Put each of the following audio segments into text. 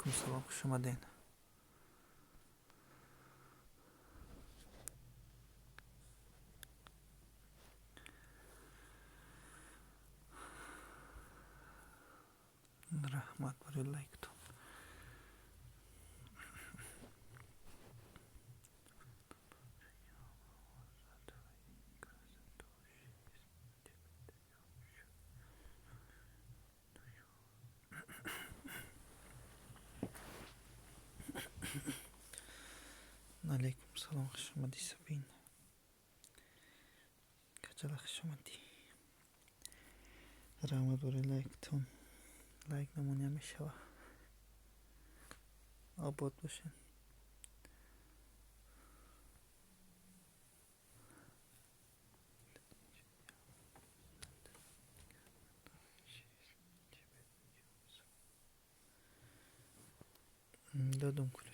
Алайкум салом, хуш омадед. Раҳмат барои лайктон. Алайкум салом, хуш омадӣ, Сабин. Каҷала, хуш омадӣ. Раҳмат барои лайктон. Лайк намония мешава. Обод бошед. Додум ключ.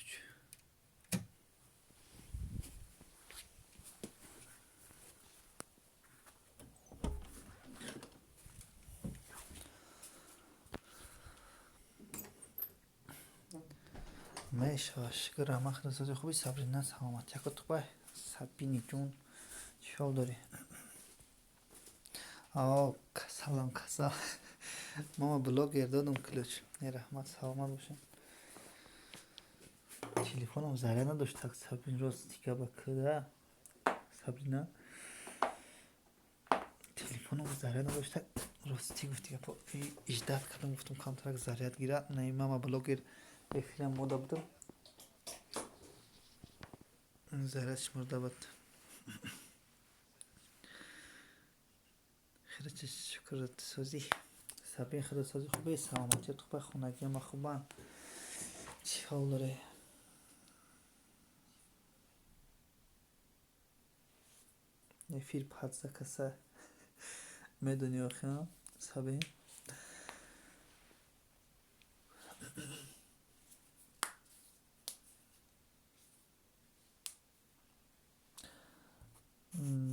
Мешава, шукр, раҳмат, худосози хуби, Сабрина, саломат. Яко тубай, Сабини ҷун, чӣ ҳол дорӣ? О, касалам, касал. Мама блогер, додум ключ. Не, раҳмат, саломат бошед. Телефонам заряд надошт, так Сабин, рост тика ба куда? Сабрина. Телефонам заряд надошт, так рости гуфти гапо. Иждат кардам, гуфтам камтарак заряд гира. Не, мама блогер эфирам мода будам. Зарядш мурда буд. Хеле шукр, созӣ. Сабин, худосозӣ хубе, саломатият хубе, хонагиама хубанд. Чӣ ҳол дорӣ? Эфир падза каса медонӣ охи, Сабин?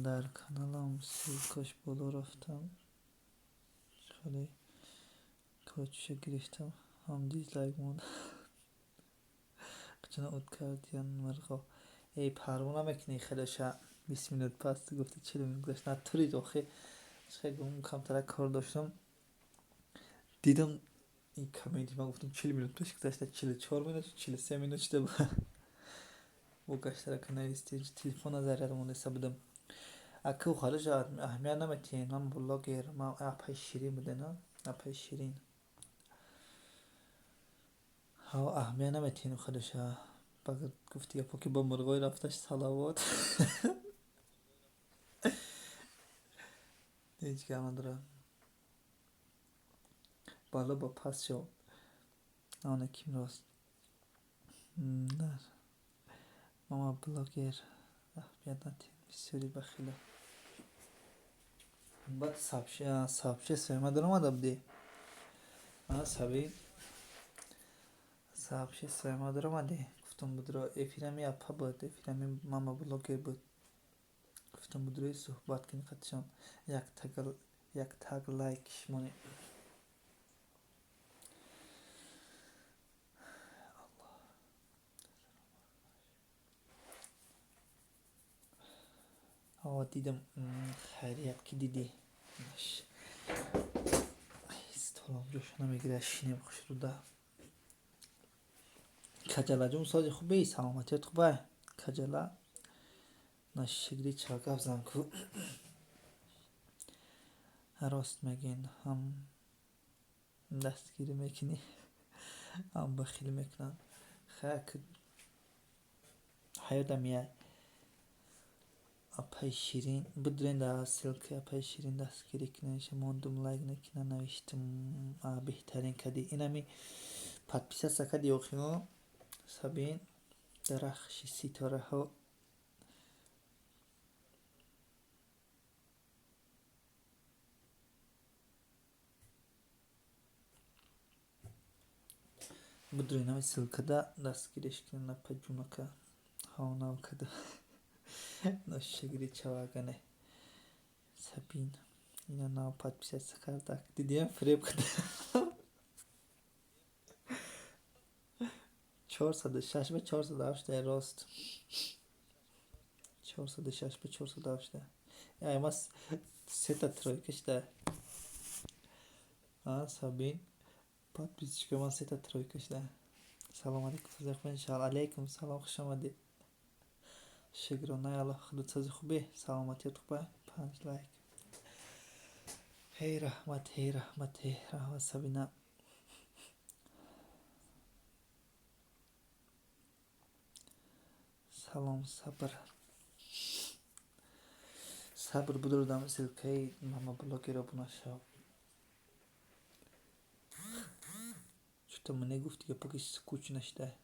Дар каналам ссылкаш боло рафтам. Хеле ключша гирифтам, ҳам дизлайк монд. Қачана уд кардиян мирғо. Эй, парво намекунӣ хелеша 20 минут пас гуфти 40 минут гузашт. На турид охи. Чӣ гум камтарак кор доштам. Дидам ин комменти ман, гуфтам 40 минут пеш гузашта, 44 минут, 43 минут шуда буд. Бо гаштарака навистем, телефона заряд мондаиста будам. Аку халиша аҳамият наметиҳен. Ман блогер, ман апаи Ширин будена, апаи Ширин. Ҳа, аҳамият наметиҳен халиша. Ба гуфти гапо ки ба мурғои рафташ салавот. Ҳеҷ гап надорад. Бало ба паст шав. Оне ким рост. Мама блогер аҳамият натиҳен бисёри бахила. Баъд сообществои ма даромада будӣ? А, Сабин? Сообществои ма даромадӣ? Гуфтам будро эфирами апа буд, эфирами мама блогер буд. Гуфтам будрои суҳбат кунӣ қатишон. Як таг лайк монӣ. О, дидам, хайрият ки дидӣ. Столам ҷоша намегирад, шинем хушруда. Каҷалаҷон, сози хубе, саломатият хубай? Каҷала нашигри ча гап зан ку. Рост мегӯен, ҳам дастгирӣ мекунӣ, ҳам бахил мекунанд. Хай, ҳаётам яй. Апаи Ширин бидрен, дар ссылкаи апаи Ширин дастгирӣ кунед. Мондум, лайк накунам, навиштум. Беҳтарин кардӣ. Инами подписаться кардӣ охиро, Сабин, дарахши ситораҳо. Бидрен ҳами ссылкада дастгириш кунед апа ҷунака. Ҳо, нав када. Ношагири чавагане. Сабин. Ина нав подписаться кардак. Дидиам, фиреб кардам. 406 ба 408 рост. 406 ба 408. Ай ма сета тройка шуда. А, Сабин. Подписчика ман сета тройка шуда. Салом алейкум, созихӯ. Алейкум салом, хуш омадед. Шукронаи Аллоҳ, худат сози хубе? Саломатият хуба? Панҷ лайк. Ҳей раҳмат, ҳей раҳмат, ҳей раҳмат, Сабина. Салом, Сабр. Сабр, будурдам ссылкаи мама блогеро бунашав. Что-то мне гуфти гапо ки скучно шуда.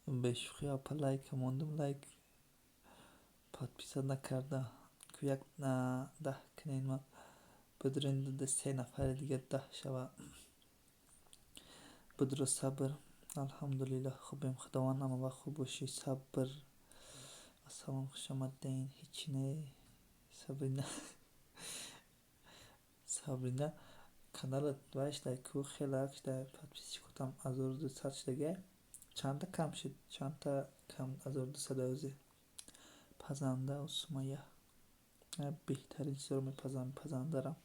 Бешӯхӣ апа, лайк мондум, лайк подписать накарда. Ку як 10 кунен ман бидурен се нафари дига 10 шава. Будро, Сабр. Алҳамдулиллоҳ, хубем, Худованд ҳама вақт хуб бошӣ, Сабр. Ассалом, хуш омадед. Ҳечи не, Сабрина. Сабрина, каналат вай шуда ку, хеле шуда, подписчикотам 1200 шудага. Чандта кам шуд? Чандта кам 1200 ози? Пазанда Сумая. Беҳтарин чизоро мепазам, пазандарам.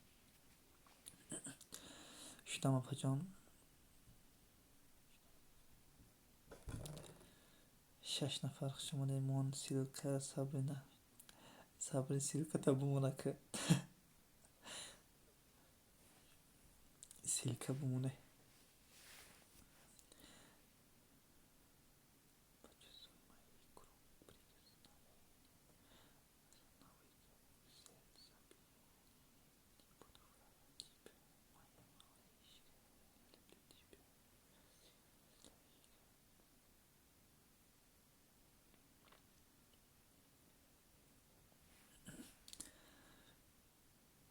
Шудам, апаҷон. Шаш нафар, хуш омадед. Мон ссылка, Сабрина. Сабрин, ссылката бумона ка. Ссылка бумоне.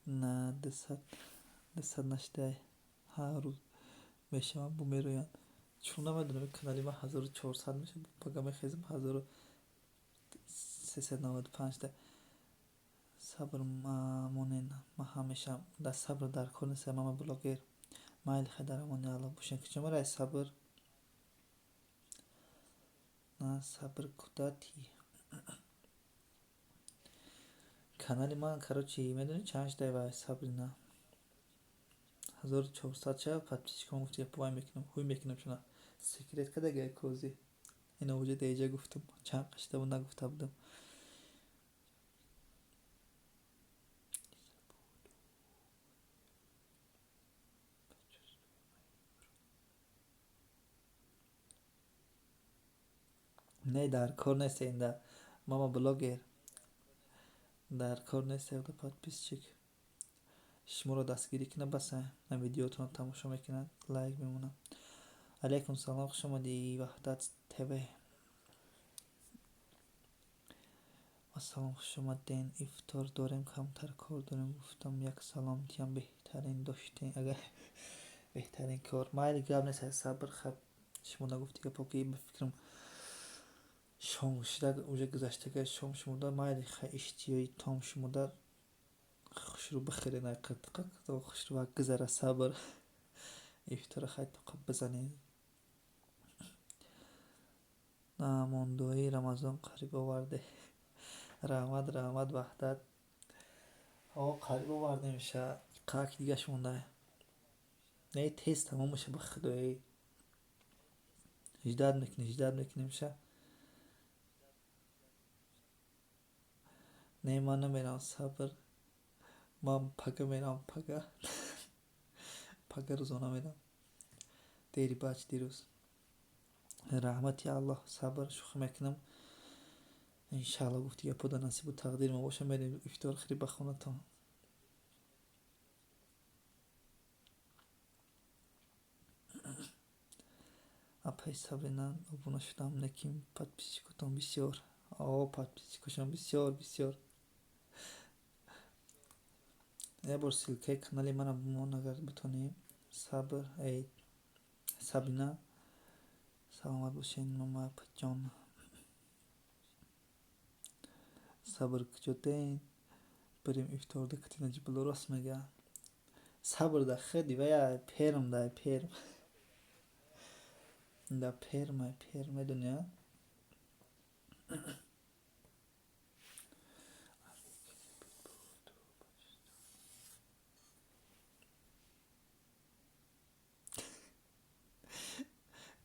На 200 нашудай, ҳар рӯз мешавам, бу мероянд. Чун намедонам, канали ман 1400 мешавад, пага мехезам 1395та. Сабр монен, ман ҳамеша дар сабр дар кор нестам, мама блогер. Майли, хай, дар амони Аллоҳ бошед. Куҷо меравӣ, Сабр? На, Сабр, куда ты? Канали ман, короче, медонӣ чанд шудай вай, Сабрина? 1400 шава, подписчикам гуфти вай мекунам, ҳуй мекунам шуна. Секрет кадага кози. Ина уҷа деҷа гуфтам, чанд қишта буд нагуфта будам. Не, дар кор нест инда. Мама блогер. Дар кор нест подписчик. Шуморо дастгирӣ кунад, баса. Видеотонро тамошо мекунад, лайк мемонад. Алейкум салом, хуш омадӣ, Ваҳдат ТВ. Ассалом, хуш омадед. Ифтор дорем, камтар кор дорем, гуфтам як салом диҳам, беҳтарин доштем, агар беҳтарин кор. Майли, гап нест, Сабр, хаб шумо нагуфти гапо ки ба фикрам шом шуда уже гузаштага шом шумода, майли, хай, иштиёи том шумода хушрӯ бихӯред, хушрӯ гузара, Сабр. Ифтора хай тоқа бизанед. Мондои Рамазон қариб оварде. Раҳмат, раҳмат, Ваҳдат. О, қариб овардем ша. Қак дигаш монда. Не, тез тамом меша, ба худои. Ждать мекунем, ждать мекунем ша. Не, ман намерам, Сабр. Ман пага мерам, пага. Пага рӯзона мерам. Дери бач дирӯз. Раҳмати Аллоҳ, Сабр, шӯхӣ мекунам. Иншаалло, гуфти гапо дар насибу тақдири мо боша, мерем ифтор хӯрӣ ба хонатон. Апаи Сабрина, обуна шудам, лекин подписчикотон бисёр. О, подписчикошон бисёр, бисёр. Як бор ссылкаи канали манам бимон, агар битонӣ. Сабр, эй Сабрина, саломат бошед, мама апаҷон. Сабр, куҷо ден? Бирем ифторда кати Наҷибулло, рост мега. Сабр да худи вая Перм да Перм. Да Пермай Перм медони а?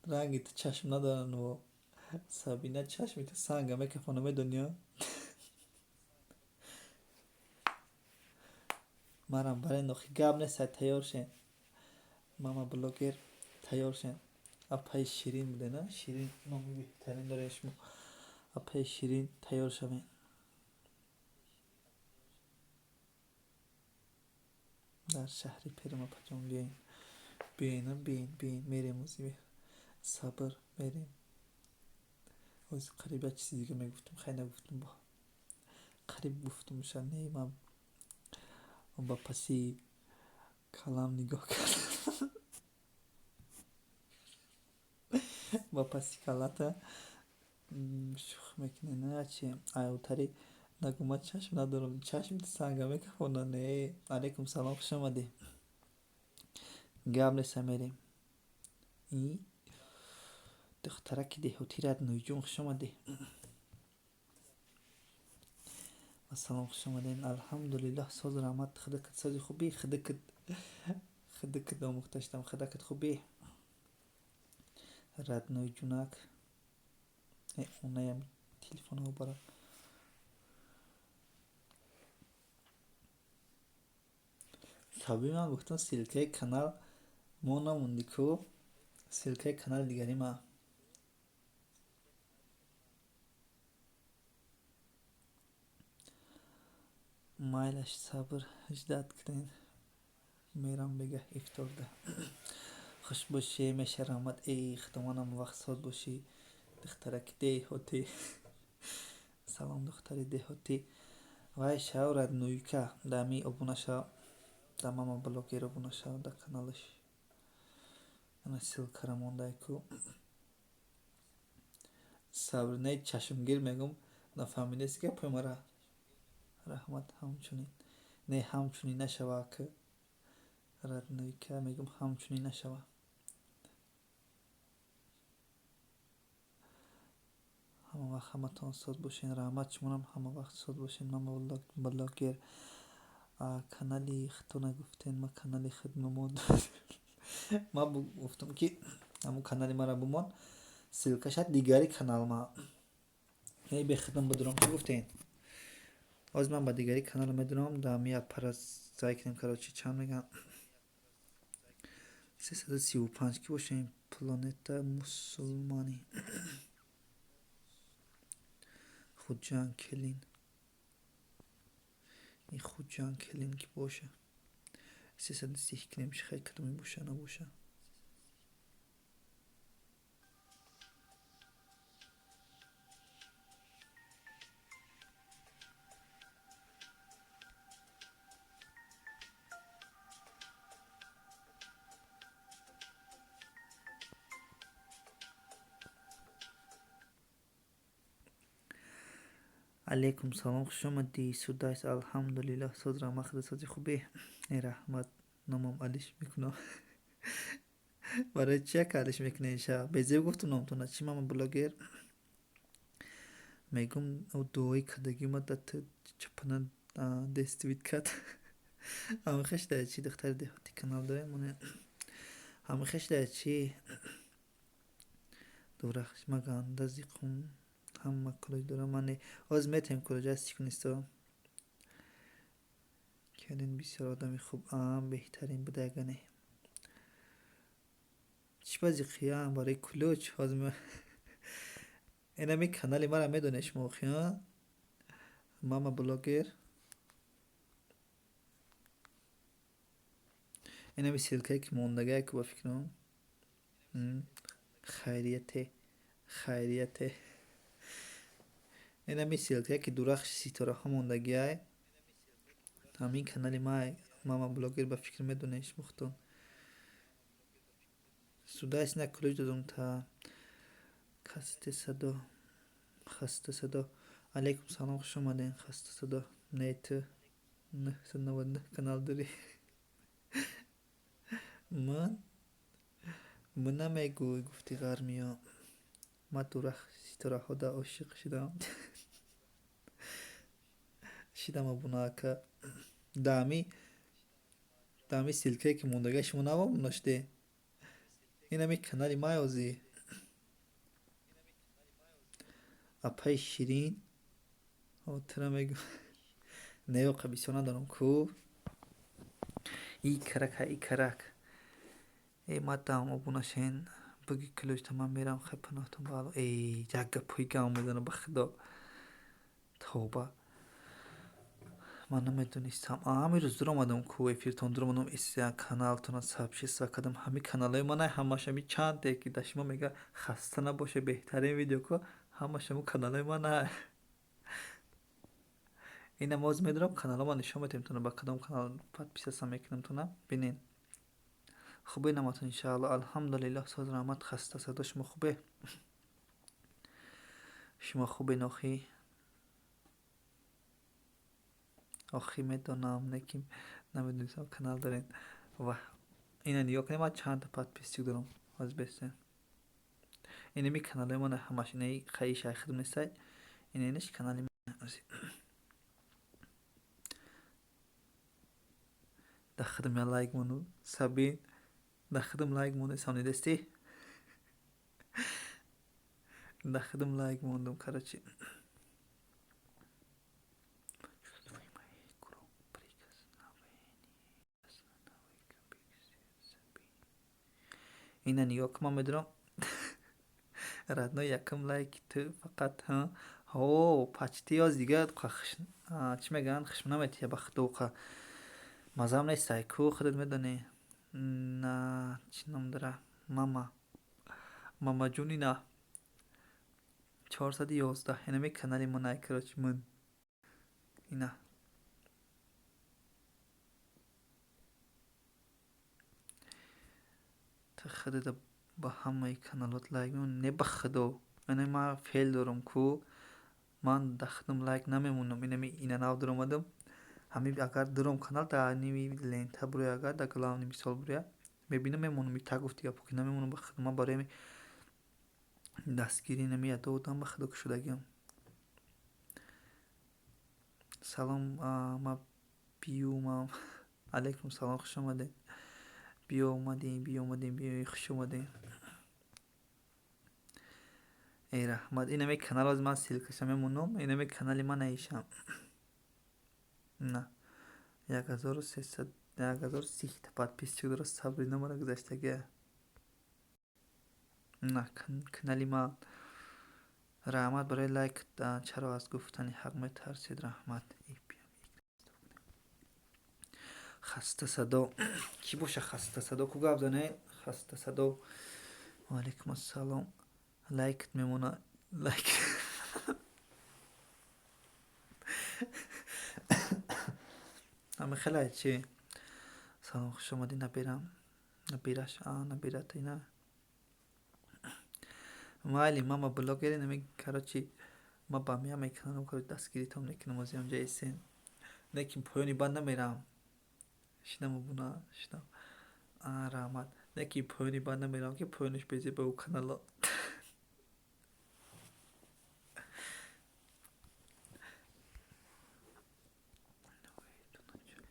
Ранги ту чашм надоранд во. Сабина чашми ту санга мекафона медони а? Марам барен охи гап нест тайёр шен. Мама блогер тайёр шен. Апаи Ширин буде на? Ширин номи беҳтарин дорем шумо. Апаи Ширин тайёр шавен. Дар шаҳри Перм апаҷон биёен. Биёен биёен биёен мерем ози сабр мерем. Ози қариб як чизи дига мегуфтум, хай нагуфтум бо. Қариб гуфтумша не ман ба паси калам нигоҳ кардам. Ба паси калата шӯх мекунед на чи айвтари нагу ман чашм надорам, чашми ту санга мекафона не. Алайкум салом, хуш омадӣ. Гап нест мерем. И духтараки деҳотӣ Раднӯйҷон хуш омадӣ. Ассалом, хуш омадед. Алҳамдулиллоҳ, соз раҳмат. Худакат сози хубӣ? Худакат худакат омӯхта шудам. Худакат хубӣ? Раднӯйҷунак. Э онаям телефонро бара. Саби ман гуфтам ссылкаи канал мо намонди ку? Ссылкаи канали дигари ма. Майлаш сабр ждать кунед. Мерам бегаҳ ифторда. Хуш бошӣ, меша раҳмат. Эй худоманам вақт соз бошӣ. Духтараки деҳотӣ. Салом духтари деҳотӣ. Вай шав Раднӯйка дами обуна шав. Да мама блогер обуна шав да каналаш. Ана ссылкара мондай ку. Сабр не чашмгир мегум нафаҳмидест гапҳои мара. Раҳмат ҳамчунин. Не ҳамчунин нашава ки. Раднӯйка мегум ҳамчунин нашава. Ҳама вақт ҳаматон соз бошен. Раҳмат шумонам ҳама вақт соз бошен. Мама блогер. Канали худтона гуфтен, ма канали худ мемонд. Ма гуфтам ки ҳамун канали мара бимон, ссылкаша дигари канал ма. Эй бехудам бидурам чӣ гуфтен? Ҳозир ман ба дигари канал медурам, да ми аппарат зай кунем, короче, чанд мегӯям? 335 ки бошем? Планета мусулманӣ. Хуҷанд келин. Ин Хуҷанд келин ки боша. 330 кунем чи хай кадоме боша набоша. Алайкум салом, хуш омадӣ. Судайс, алҳамдулиллоҳ, соз раҳмат, худо сози хубӣ. Раҳмат, номам алиш мекунам. Барои чи як алиш мекунед ша? Безеб гуфтум номтона. Чи мама блогер? Мегум дуои кардагӣ ма да ту чапана действует кард. Ҳамихеш да чи духтари деҳотӣ канал дорем. Ҳамихеш да чи дурахш ма ганда зиқум ҳама коллеҷ дорам. Ман ҳозир метавем коллеҷ ҳасти кунисто. Келин бисёр одами хуб, беҳтарин буда ягане. Чӣ ба зиқия барои кулуч? Ҳозир инами канали мара медонед шумо охи, а? Мама блогер. Инами ссылкае ки мондагае ку ба фикрам. Хайрияте, хайрияте. Инами ссылкае ки дурахши ситораҳо мондагиай. Ҳамин канали май мама блогер ба фикр медонед шумо худтон. Судайс на кулуч додум та касте садо, хаста садо. Алайкум салом, хуш омадед, хаста садо. Не ту 999 канал дорӣ. Ман ман намегӯй, гуфти ғармиё. Ман дурах ситораҳода ошиқ шудам. Шидам абуна ака. Даами ссылка е ки мондага шумо навомонашде. Ин ами канали май озӣ. Апаи Ширин. Тура мегӯ. Не, оқа, бисёр надорам ку. И карак, и карак. Э, мадам обунашен. Буги ключ та ман мерам, хай, паноҳтон ба Алло. Эй, як гапҳои гам мезанам, ба худо. Тавба. Ман намедонистам. Ҳамин рӯз дуромадам ку эфиртон, дуромадам, каналтона сообщество кардам. Ҳамин каналҳои ман ҳамаш ҳами чанде ки дар шумо мега хаста набоше, беҳтарин видео ку, ҳамаш ҳамун каналҳои ман. Ина моз медорам, каналҳо ман нишон метавем тона, ба кадом канал подписаться мекунам тона. Бинен. Хубе наматон, иншаалло, алҳамдулиллоҳ, соз, раҳмат. Хаста садо, шумо хубе? Шумо хубе нохӣ? Охи, медонам, не ки намедонистам канал дорен. Ва ина нигоҳ кунед, ман чандта подписчик дорам. Ҳозир бесте. Инами каналҳои ман ҳамаш инаи хаи шайхидм нестай. Инаинаш канали. Дар худам я лайк мону, Сабин, дар худам лайк монду, самнидастӣ? Дар худам лайк мондум, короче. Ина нигоҳ кун, ман медонам, родной, якум лайк ту фақат. Ҳо, почти ёз дига чӣ мегӯянд, хушм наметия, ба худо, қа маззам нестай ку, худат медонӣ. На, чӣ ном дора, мама, мамаҷун, ина 411, инами канали манай, короче, ман ина. Ту худата ба ҳамаи каналот лайк мемонӣ? Не, ба худо, ина ман феъл дорам ку, ман дар худам лайк намемонам. Инами ина нав дуромадам. Ҳами агар дуром канал дар ними лента буроя, агар дар главный мисол буроя, мебинам, мемонам. И так гуфти гапо ки намемонам, ба худо, ман барои дастгирӣ инами ядо одам, ба худо, кушодагиам. Салом, ман биюмам. Алайкум салом, хуш омадед. Биёмадем, биёмадем, биёи, хуш омадем. Эй, раҳмат. Инами канал оз ман ссылка ша мемонам, инами канали ман аишам. На, 1300, 1030-та подписчик дора, Сабрина мара гузаштагия. На канали ман. Раҳмат барои лайк. Чаро аз гуфтани ҳақ метарсед? Раҳмат. Хаста садо кӣ боша? Хаста садо ку, гап зане, хаста садо. Ваалайкум ассалом. Лайкт мемона, лайк. Ҳами хеле чи. Салом, хуш омадӣ, набирам, набираш, набират ина. Майли, мама блогери нами, короче, ма ба меам мекунам, короче, дастгиритон мекунам. Ози ҳамҷа эсен, лекин поёни банд намерам. Шидам, обуна шидам, раҳмат. Лекин поёни банд намерам, ки поёнаш безеб ба ӯ канало.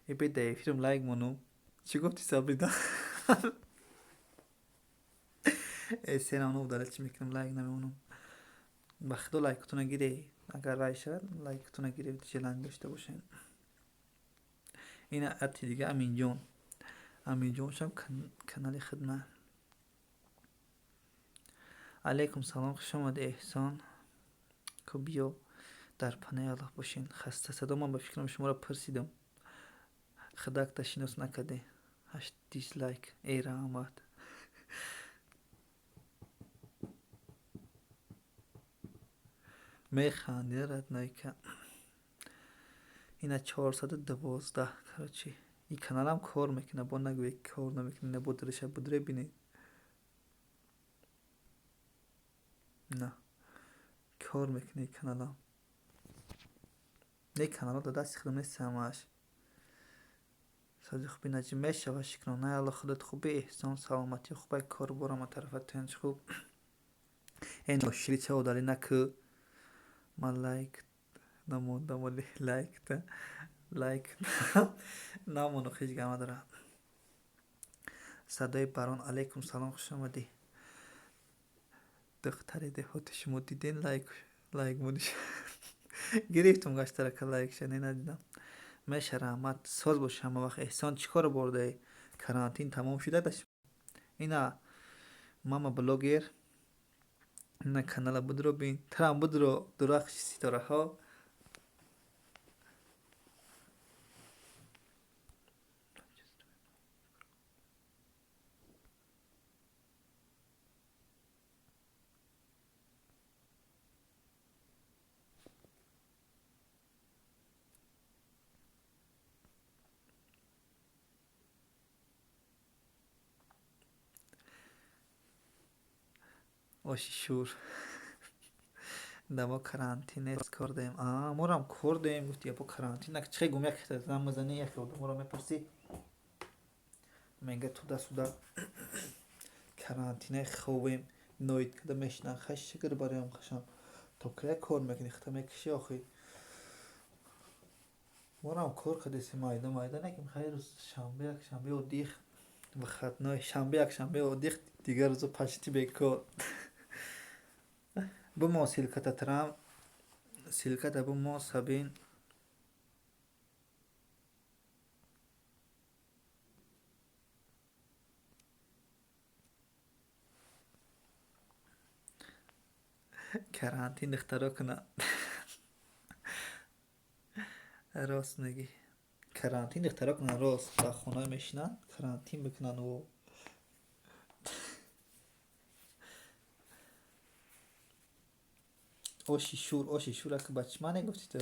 Э, беда эфирам лайк монум. Чӣ гуфти, Сабрида? Э, сенам удалить чӣ мекунам, лайк намемонам. Ба худо, лайкотона гире, агар вай шавад, лайкотона гире, желание дошта бошед. Ина ати дига, Аминҷон, Аминҷоншам канали хидмат. Алайкум салом, хуш омадӣ, Эҳсон ку, биё, дар паноҳи Аллоҳ бошен. Хаста садо, ман ба фикрам шуморо пурсидам, худакта шинос накардӣ. Ҳашт дизлайк. Эй, раҳмат. Механди, родной ка. Ина 412, короче, ин каналам кор мекунад, бо нагӯе кор намекунад. Ина бо дуруша будре, бинед. На, кор мекунад ин каналам. Не, каналҳо дар дасти худам нест ҳамааш. Сози хуби наҷим мешава, шукронаи Алло, худат хубӣ, Эҳсон, саломатӣ хубай, кор борам тарафа тинч хуб. Э ношири ча одалӣ накӯ. Ман лайк намондам, вале лайкта лайк намону ҳеҷ гап надорад. Садои барон, алайкум салом, хуш омадӣ. Духтари деҳоти шумо диден лайк лайк мониш гирифтум гаштарака лайкша не надидам. Меша, раҳмат, соз бош ҳама вақт. Эҳсон, чӣ коро бурдаӣ? Карантин тамом шуда даш? Ина мама блогер, ина канала будро бин, трам будро дурахши ситораҳо. Оши шур. Дамо карантин нест, кор даем. А, морам кор даем, гуфти япо карантин нак чӣ гум як зан мезанӣ, як одаморо мепурсӣ. Менга туда суда карантине хобем, ноид када мешинан, хаш шукр бароям хашам. То кая кор мекунӣ, хата мекушӣ охи. Морам кор кадесем майда майда неким хайр рӯз шанбе якшанбе оддих выходной, шанбе якшанбе оддих, дигар рӯзо почти бекор. Бумо ссылката трам, ссылката бумо сабин. Карантин духтаро кунад. Рост мегӣ. Карантин духтаро кунанд, рост дар хона мешинанд, карантин бикунанд во. Оши шур, оши шур ака ба чӣ маъне гуфтӣ ту?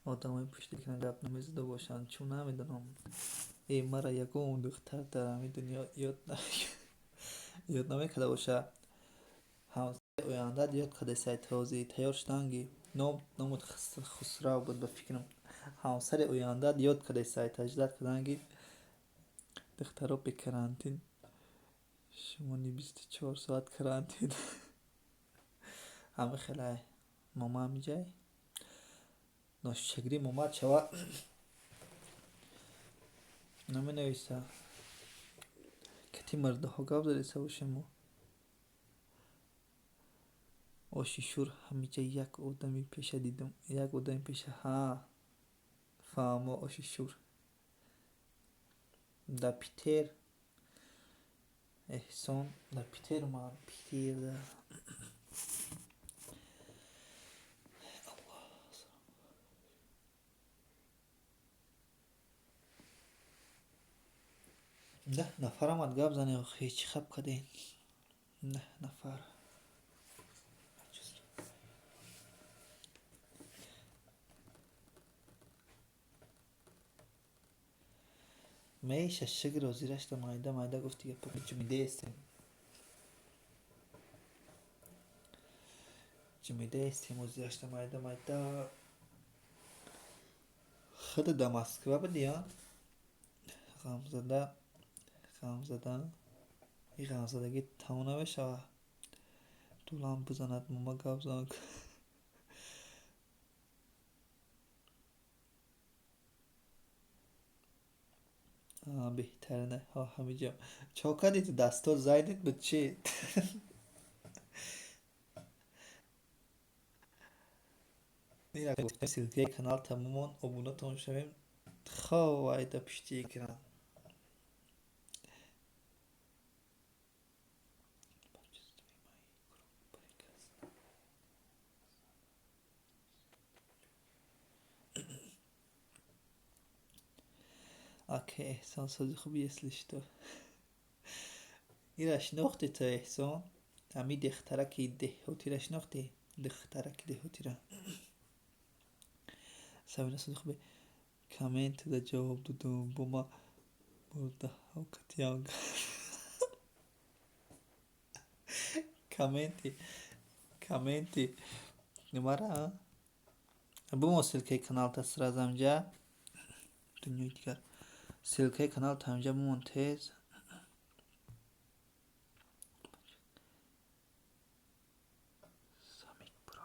Одамои пушти экран гап намезада бошанд, чун намедонам. Э, мара ягон духтар дар ҳамин дунё ёд намекарда боша. Ҳамсари ояндаат ёд кардесай ҳозир, тайёр шуданги. Ном номут Хусрав буд ба фикрам. Ҳамсари ояндаат ёд кардесай, таҷдид карданги. Духтаро бе карантин, шумо ни 24 соат карантин. Ҳама хелай. Мома ҳамиҷай? Ношагирӣ момад шава наменависа. Кати мардаҳо гап задеса бошем мо. Оши шур ҳамиҷа як одами пеша дидам, як одами пеша. Ҳа, фаҳмо оши шур. Да Питер Эҳсон, да Питер ман Питерда. 10 нафар омад гап зане охи, чӣ хаб кардем? 10 нафар. Меша шукр ҳозирашта майда майда гуфти гапо ҷумидаестем. Ҷумидаестем ҳозирашта майда майда. Худ да Москва будӣ, а? Ғамзада, ғамзада. Ин ғамзадагӣ тамом намешавад. Дулам бизанад, мома гап зан. Беҳтарина ҳа ҳамиҷо. Чо кардӣ ту дастот зайдит буд чӣ? Ссылкаи канал тамомон обунатон шавем. Хоб айда пушти экран. Ака Эҳсон, сози хуби, если что. Ира шинохтӣ ту, Эҳсон? Ҳами дехтараки деҳотира шинохтӣ? Духтараки деҳотира. Сабина, сози хуби. Комментда ҷавоб додум, бо ма мурдаҳо катиям. Комменти мара бумо, ссылкаи каналта сразу ҳамҷа, дунёи дигар, ссылкаи каналта ҳамҷа бумон, тез. Самик бро,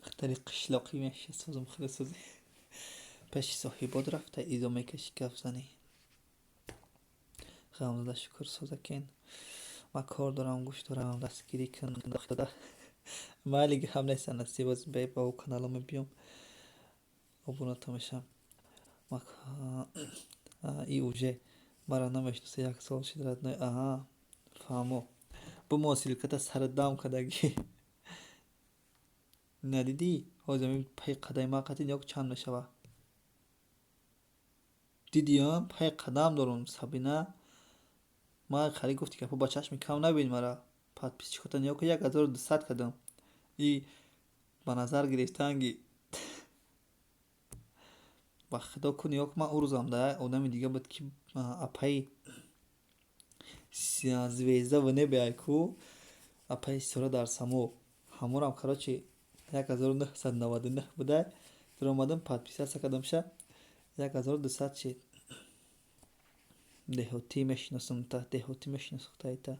духтари қишлоқӣ меша, созум худа созӣ, пеши соҳибот рафта изо мекашӣ, гап занӣ. Ғамзада, шукр, созакен. Ман кор дорам, гӯш дорам, дастгирӣ кун. Майли, гап неста, насиб, боз ба ӯ канало мебиём, обуната мешавам. И уже мара намешноса, як сол шид, родной. Аҳа, фаҳмо. Бумо ссылката, сари дам кардагӣ надидӣ? Ҳозир ҳамин пай қадами ман қатӣ нигоҳ, чанд мешава, дидӣ? Пай қадам дорум, Сабина. Ман хари гуфти гапҳо ба чашми кам набин мара. Подписчикота нигоҳ кун, 1200 кардам. И ба назар гирифтанги ба худо ку, нигоҳ кун, ман ӯ рӯзам да одами дига буд, ки апаи звезда в небе ай ку, апаи ситора дар само, ҳамонам, короче, 1999 будай. Даромадам, подписаться кардамша, 1200 шид. Деҳотӣ мешиносам та, деҳотӣ мешиносам та.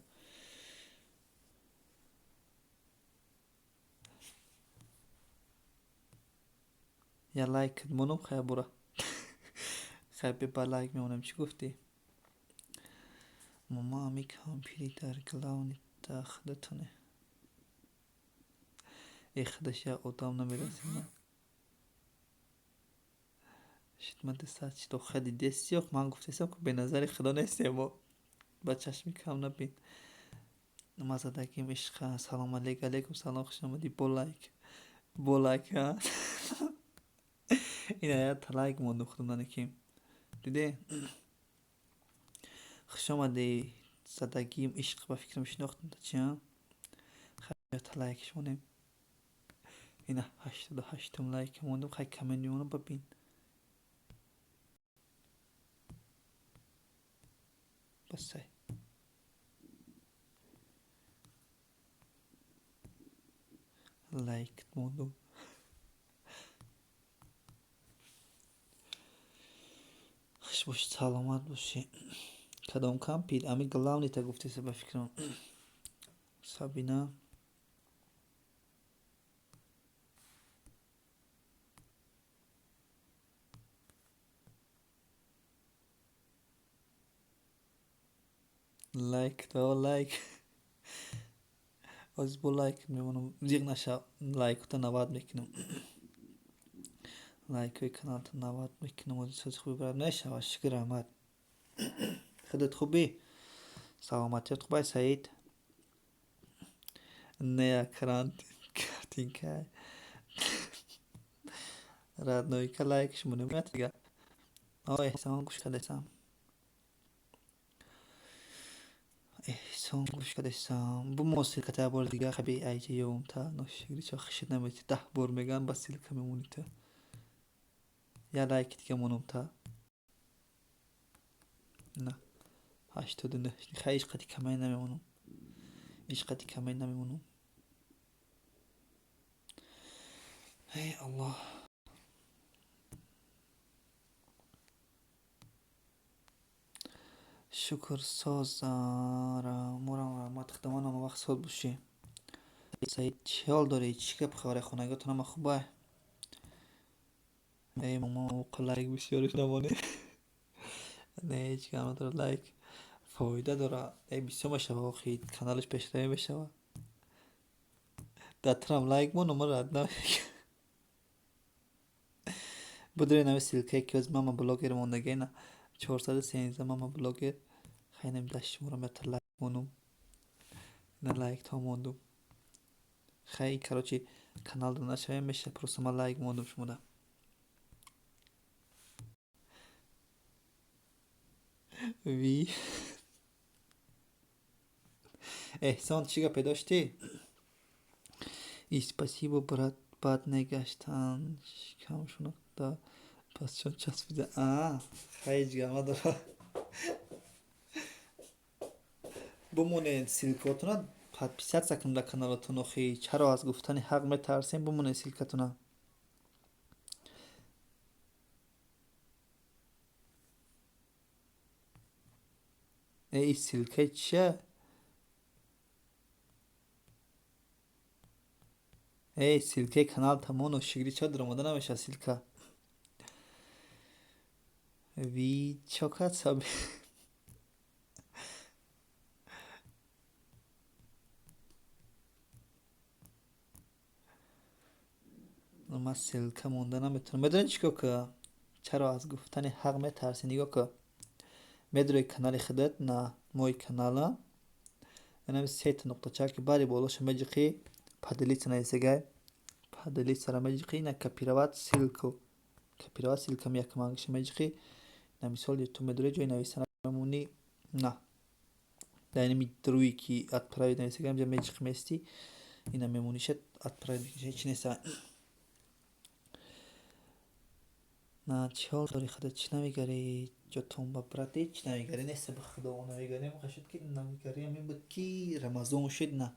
Я лайк монум, хая бура, хай, ба лайк мемонем. Чӣ гуфтӣ, мама? Ами кампири дар главный дахдатоне, э, худаш як одам намерасад. Шид, ма 200 шид. Охир дидеси? Ох, ман гуфтесам ку, беназари худо нестем, мо ба чашми кам набин. Ма задагим ишқа. Салом алейк, алейкум салом, хуш омадӣ. Бо лайк, бо лайк, ина якта лайк мондум худам нанеким, диде? Хуш омадӣ, задагим ишқ. Ба фикрам шинохтам та, чи якта лайкш монем. Ина 88-ум лайк мондум. Хай, коммент мемонам, бабин. Басай, лайк мондум. Хуш бошӣ, саломат бошӣ. Кадом кампир? Ами главныйта гуфтеса, ба фикрам, Сабина. Лайк то лайк, ҳозир бо лайк мемонам, зиқ наша. Лайкота 90 мекунам, лайкҳои каналта 90 мекунам. Ҳозир сози хуби брат мешавад. Шукр, раҳмат. Худат хубӣ? Саломатият хуб ай, Саид? Не, картинка роднойка, лайкш монем дига. О, Эҳсон, гӯш кардесам, Эҳсон, гӯш кардесам. Бумо ссылката як бори дига, хаби айҷа ёвум та ношигри чо хишит намети. 10 бор мегӯям, ба ссылка мемонӣ ту. Як лайки дига монум та. На, 89. Хай, ҳеҷ қади камай намемонам, ҳеҷ қади камай намемонам. Эй Аллоҳ. Шукр, соз, морам, раҳмат. Худованд ҳама вақт соз бошӣ. Саид, чӣ ҳол дорӣ? Чӣ гап, хабари хонагиҳотон ҳама хубай? Эй мама, лайк бисёриш намонӣ. Не, ҳеҷ гап надорад, лайк фоида дорад. Э, бисёр мешава, охи каналаш пешравӣ мешава. Дар турам лайк монум, ман рад намекунам. Будурен ҳами ссылкае ки ҳозир мама блогер мондагӣ, 413 мама блогер. Хайнам дашморам, якта лайк монум. На, лайк то мондум. Хай, короче, канал да нашавем меша, просто ман лайк мондум шумода. Ви Эҳсон, чӣ гапе доштӣ? И спасибо, брат, бад негаштан, шикамшона да пасчон часпида. А, ҳеҷ гап надорад. Бумонед ссылкотона, подписаться кунед дар каналотон. Охи, чаро аз гуфтани ҳақ метарсем? Бумонед ссылкатона. Э, ссылкаи чия? Эй, ссылкаи канал тамоно шигри, ча даромада намешавад ссылка? Ви чо кард саби? Ман ссылка монда наметавонам. Медонед чӣ кор ка? Чаро аз гуфтани ҳақ метарсӣ? Нигоҳ ка, медрои канали худат на мои канала, инами сета нуқтача ки бари болоша меҷиқӣ, поделиться нависагай, поделиться меҷиқӣ, ина копировать ссылку, копировать ссылка якмангиша меҷиқӣ. На мисол, ту медори ҷои нависа мемонӣ, на дар инами рӯи ки отправить нависагай, инҷа меҷиқӣ, местӣ, ина мемониша, отправить мекунӣ, ҳеҷ неста. На, чӣ ҳол дорӣ худат? Чӣ навигарӣ ҷотон ба, брат? Ҳеҷ навигарӣ неста, ба худо, навигарӣ шуд ки навигарӣ ҳамин буд ки Рамазон шуд, на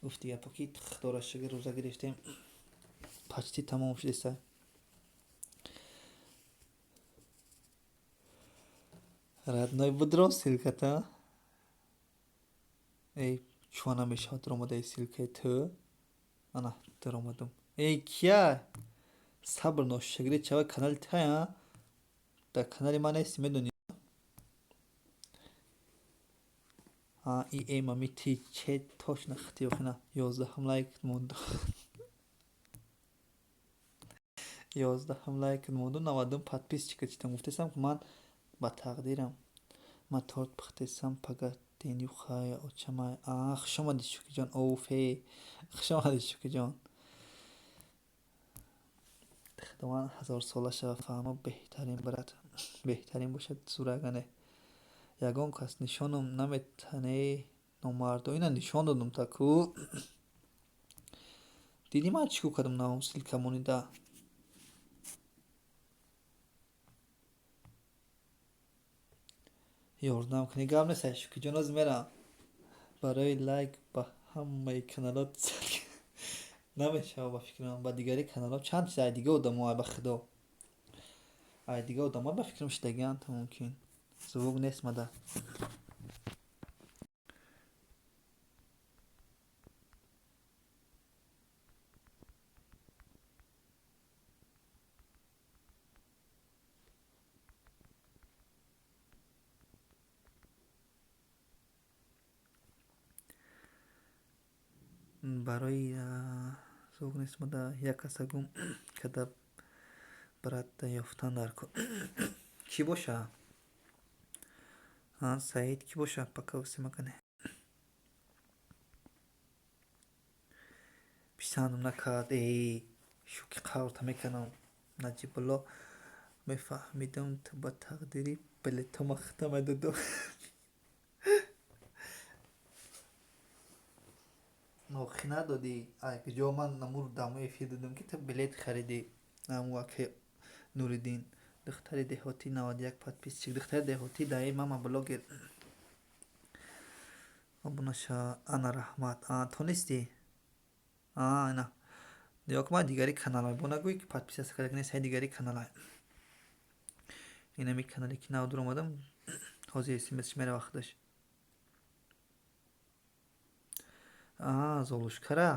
гуфти гапо ки худоро шукр, рӯза гирифтем, почти тамом шудеста. Родной, будро ссылката. Эй, чуа намешавад даромадаи ссылкаи ту? Ана, даромадам. Эй, кия? Сабр, ношагирӣ чава, канали тая, дар канали ман нести, медонӣ? И эмами ти че точно хати охина 11-ам лайк монду, 11-ам лайк монду, 90-ум подписчика читам. Гуфтесам, ки ман ба тақдирам, ман торт пухтесам, пага денюхая очамай. А, хуш омадӣ, Шукриҷон. Офе, хуш омадӣ, Шукриҷон. Худованд ҳазорсола шава. Фаҳмо, беҳтарин, брат, беҳтарин бошад. Сурагане ягон кас нишоном наметане, номардо. Ина нишон додум, та ку дидӣ, ман чӣ ку кардам, наом ссылка монида. Ёрдам кунӣ, гап нест, Шукриҷон, оз мерам барои лайк ба ҳамаи каналот намешава. Ба фикрам, ба дигари каналҳо чанд чиз ай дига одамо, ай ба худо, ай дига одамо, ба фикрам, шидагианд мумкин. Звук нест мада. Барои звук нест мада, як каса гум карда, брат, ёфтан дар кӣ боша? Саид кӣ боша? Пока усимакане писандам накард. Эй, шӯки қаврта мекардам. Наҷибулло, мефаҳмидам, ту ба тақдири билетома хита медодум. Охи, надодӣ. Ай куҷо ман намур дамо эфир додам, ки ту билет харидӣ? Аму ака Нуриддин, духтари деҳотӣ, 91 подписчик. Духтари деҳотӣ даи мама блогер обуна ша. Ана, раҳмат. Тонистӣ? Ина нигоҳ кун, ман дигари каналай, бо нагӯй ки подписаться карда нест. Ҳай, дигари каналай, инами канале ки нав дуромадам, ҳозир смсш мерава худаш. Золушкара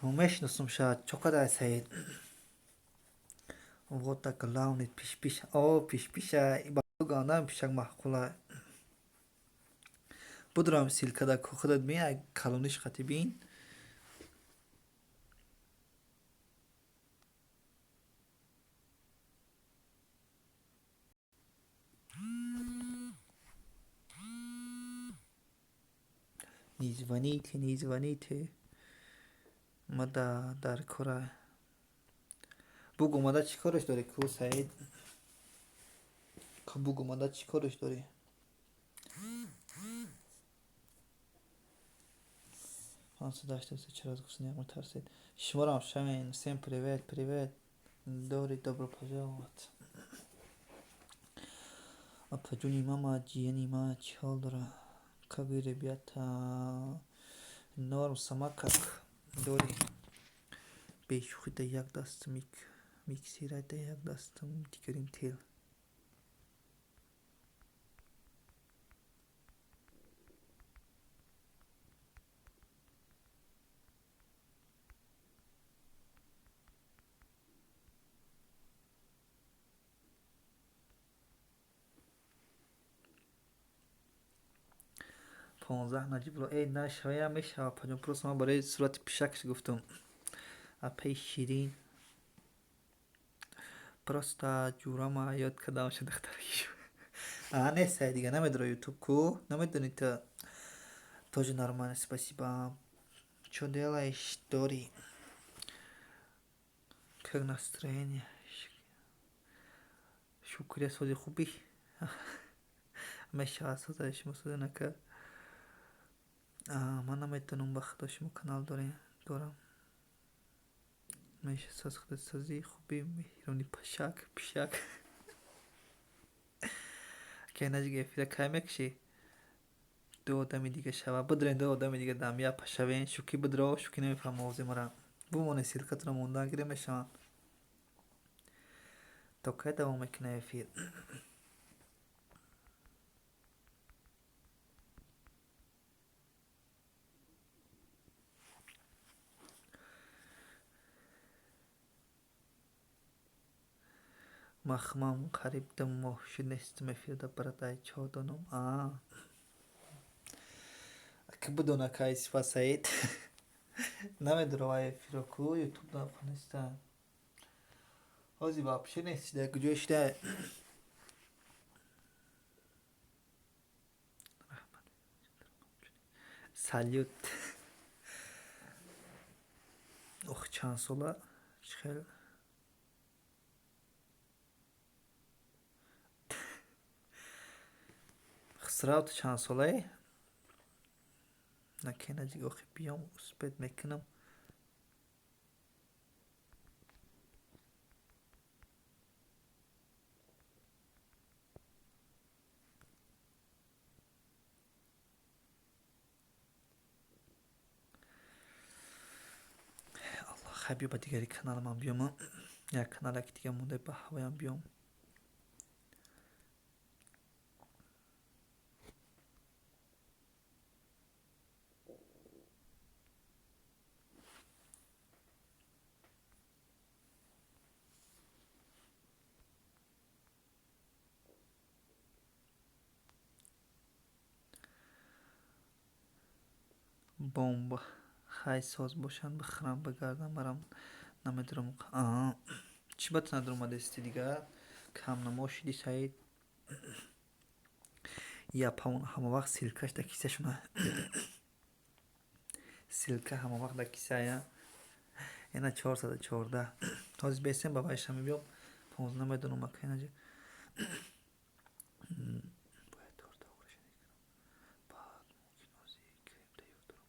мешиносум шояд. Чо кадай, Саид? Вот так, главный пишпиш. О, пишпиша гандам, пишак маъқула. Будурам ссылкада ку, худат бин, ай калониш қати бин. Не звоните, не звоните, мада дар кора. Буг омада чӣ кораш дорӣ ку, Саид? Буг омада чӣ кораш дорӣ? 583 чаро гуфтан як метарсед? Шуморам шавен. Всем привет, привет. Дори, добро пожаловать. Апаҷони мама, ҷияни ма чӣ ҳол дора? Как вы, ребята? Норм, сама как? Дори. Бешӯхӣ, да як даст миксера, да як дастам дигарим тел. 15 Наҷибулло, э нашавая, мешава, апаҷон, просто ман барои сурати пишакш гуфтам. Апаи Ширин, просто ҷурама ёд кардам ша духтари. А нестай дига, намедора ютуб ку, намедони ту. Тоже нормально, спасибо. Чё делаешь, Дори? Как настроение? Шукрия, сози, хубӣ? Мешава, соза, шумо соза нака. Ман наметавонам, ба худо, шумо канал дорем, дорам. Меша, соз, худо, созӣ, хубӣ, меҳрони пашак, пишак. Акай Наҷик, эфира кай мекушӣ? Ду одами дига шава. Бидрен, ду одами дига дам я пашавен. Шукӣ бидро, шукӣ намефаҳма овози мара. Бумоне, ссылка тро мондан гире мешаванд. То кай давом мекунад эфир? Махмам қариб 2 моҳ шуд нестам эфирда, брат, ай чо донам. А ки бидона кай сифа Саид намедонам, ай эфиро ку ютуб неста. Ҳози вообще нест шуда, куҷо шуда? Салют. Ох, чанд сола чӣ хел Хусрав, ту чанд солаӣ? Наке, Наҷик, охи биём, успеть мекунам. Аллоҳ, хай, биё ба дигари каналамам биём. Як каналаки дига монда, ба ҳавоям биём. Бомба. Хай, соз бошанд, бихӯрам, бигардам, барам, намедонам. Чӣ ба ту надуромадасти дигар? Камнамо шудӣ, Саид. Япамон ҳама вақт ссылка ш дар кисашона. Ссылка ҳама вақт дар кисая. Ина 414. Ҳозир бесем, ба вайша мебиём. 15 намедонам, акай Наҷиб. Бояд торта украшение кунам. Баъд мумкин ҳозир крем тайёр дорам.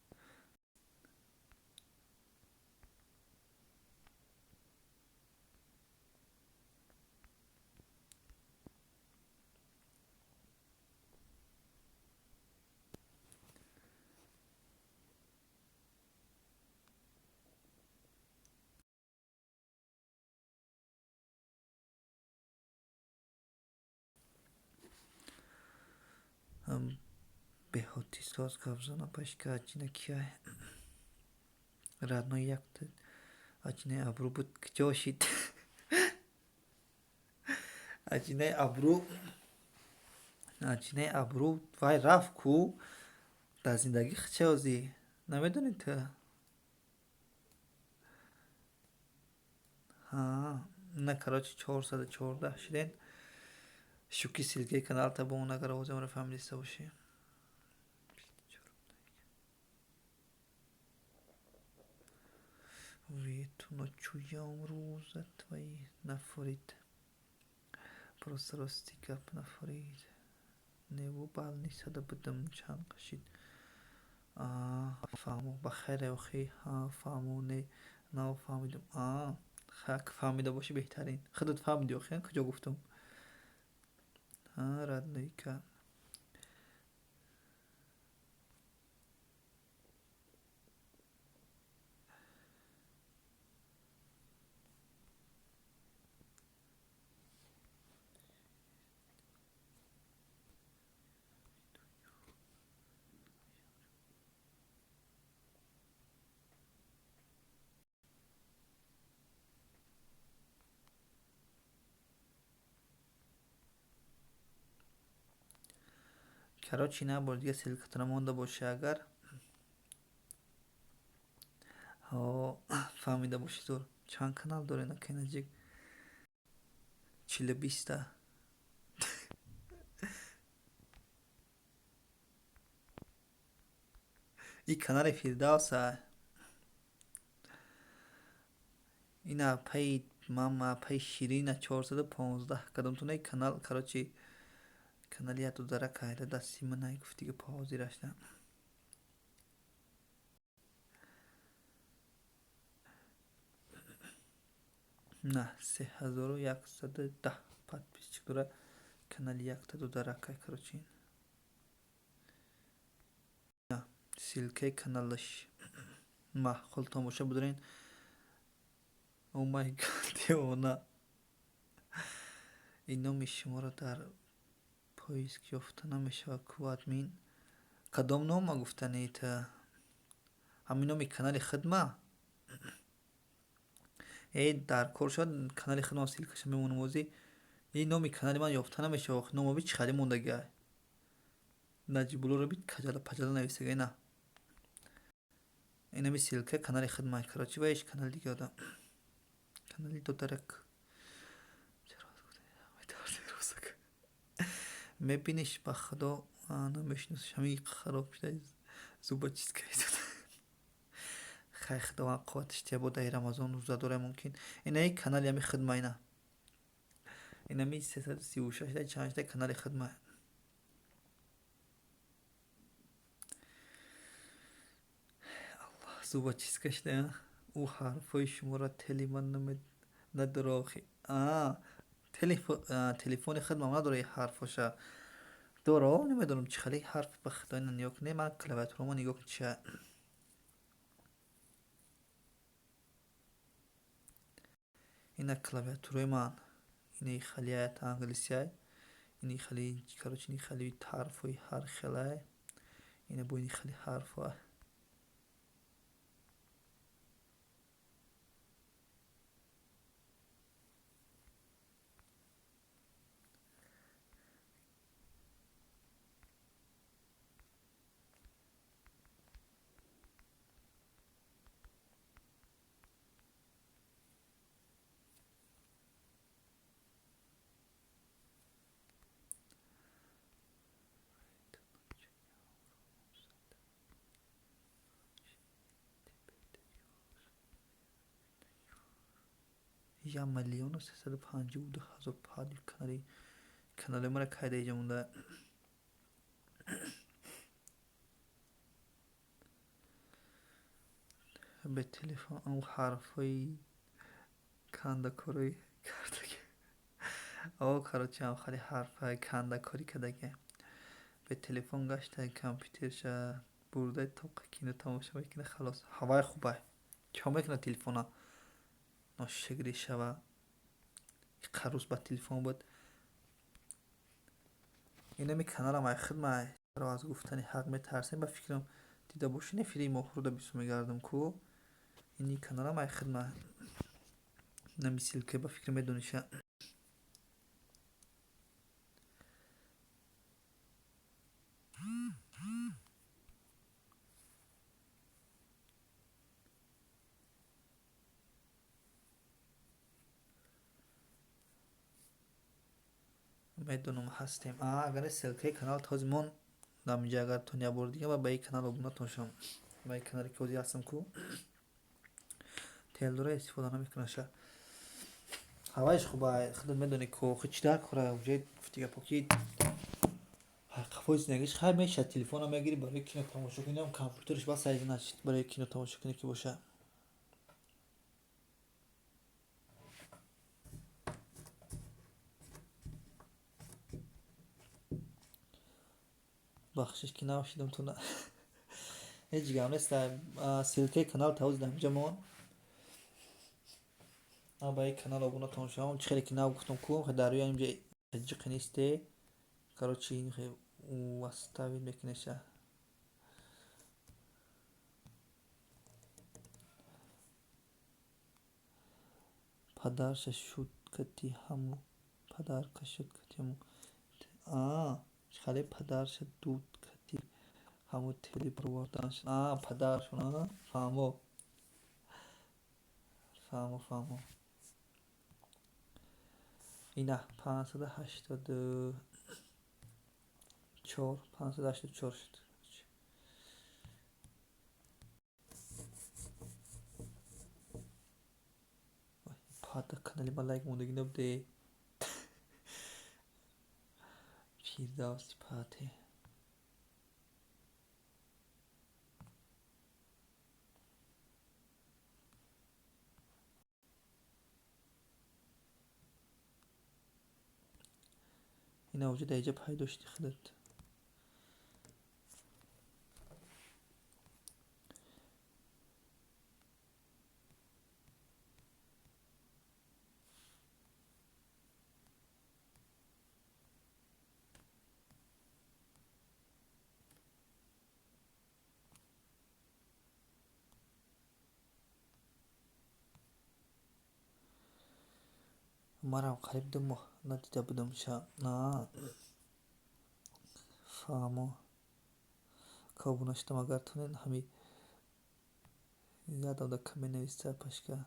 Беҳотӣ, соз гап зана, пашка, аҷина кияй? Родной, якта аҷинаи абрӯ буд, куҷо шид? Аҷинаи абрӯ, аҷинаи абрӯ вай рафт ку, дар зиндагӣ чӣ озӣ намедонӣ ту? На, короче, 414 шудем. Шуки, ссылка и каналта бо агар овозамро фаҳмидиста бошӣ. Ту ночью я умру за твои нафорид. Просто рости гап нафорид. Неву балнисада будам чанд қашид. Фаҳмо, ба хайре охи. Фаҳмо, не, нафаҳмидам. Хак фаҳмида бошӣ беҳтарин. Худат фаҳмидӣ охи, куҷо гуфтам? Роднойка. Короче, на бор дига ссылкатона монда боша агар. Ҳо, фаҳмида бошӣ зур. Чанд канал доред акай Наҷиб? 40-20та. И канали Фирдавса. Ина апаи мама, апаи Ширина 415 кадомтона канал, короче, канали як додарак айда дасти ман гуфт дига ҳозирашда. На, 3110 подписчик дора канали якта додаракай, короче. Ссылкаи каналаш маъқултон боша, бидорен. Oh my God, девона. Ин номи шуморо дар поиск ёфта намешавад ку, админ. Кадом нома гуфтанед? Ҳамин номи канали хидма? Э, дар кор шавад, канали хидма ссылкаша мемонам озӣ. Ин номи канали ман ёфта намешавад. Номо би чӣ хеле мондагиай. Наҷибуллоро би каҷала паҷала нависага ина. Инами ссылка канали хидма. Короче, ва иш канали дига одам. Канали додарак. Мебиниш, ба худо намешиносиш, ҳамин хароб шуда зубочистка истода. Хай, худованд қувватиш тия, бо даҳи Рамазон рӯза дора мумкин. Инаи канали ҳами хидма ина. Инами 336 да чанд шуда канали хидма. Аллоҳ, зубочистка шуда. Ӯ ҳарфҳои шуморо тели ман надора охи. Телефони хидмам надора ин ҳарфҳоша. Доро, намедонам чӣ хеле ҳарф, ба худо ина нигоҳ кунед, ман клавиатурамо нигоҳ кун чия. Ина клавиатураи ман. Ини хеле англисиай. Ини хеле, короче, ини хеле ҳарфҳои ҳар хелай. Ина бо ини хеле ҳарфҳо. 1 352 000 пади канали мара кайда иҷа монда. Бе телефон он ҳарфҳои кандакорӣ кардаги. О, короче, ам хеле ҳарфҳои кандакорӣ кардаги. Бе телефон гашта компютерша бурда тоқа кино тамошо мекунад, халос. Ҳавай хубай. Чо мекунад телефона? Ношигрӣ шава. Қарӯз ба телефон буд. Инами каналам ай хидма. Чаро аз гуфтани ҳақ метарсем, ба фикрам дида бошӣ, не филми моҳруда бисо мегардам ку. Ини каналам ай хидма. Инами ссылка, ба фикрам медониша. Медонам ҳастем. Агар ссылкаи канал този мон даминҷа, агар то як бори дига ба ин канал обунатон шавам. Ба ин канале ки ҳозир ҳастам ку. Телдора истифода намекунаша. Ҳавайш хуба, худат медонӣ ку, охи чӣ дар кора уже, гуфти гапо ки қафои зиндагиш хай мешавад, телефонам мегирӣ барои кино тамошо кунӣ, компютерш бас айзинач барои кино тамошо кунӣ ки боша. Бахшиш ки навшидам туна. Ҳеҷ гап нест, ссылкаи канал тавоз дар инҷа мон. Ба ин канал обунатон шавам, чӣ хеле ки нав гуфтам ку, дар рӯи инҷа ҷиқи несте. Короче, оставить мекунеша. Падарша шуд кати ҳаму, падарка шуд кати ҳаму. Хеле падарша дуд кати ҳаму тели баровардан. Падаршон, фаҳмо. Фаҳмо, фаҳмо. Ина 584, 584 шуд. Пада канали ма лайк мондагӣ набуде. Фирдавси пате. Ина уже дар инҷа пайдо шуди худат. Марам қариб 2 моҳ надида будамша. Фаҳмо. Ка обуна шудам, агар тунед ҳами ядам дар коммент нависта пашка.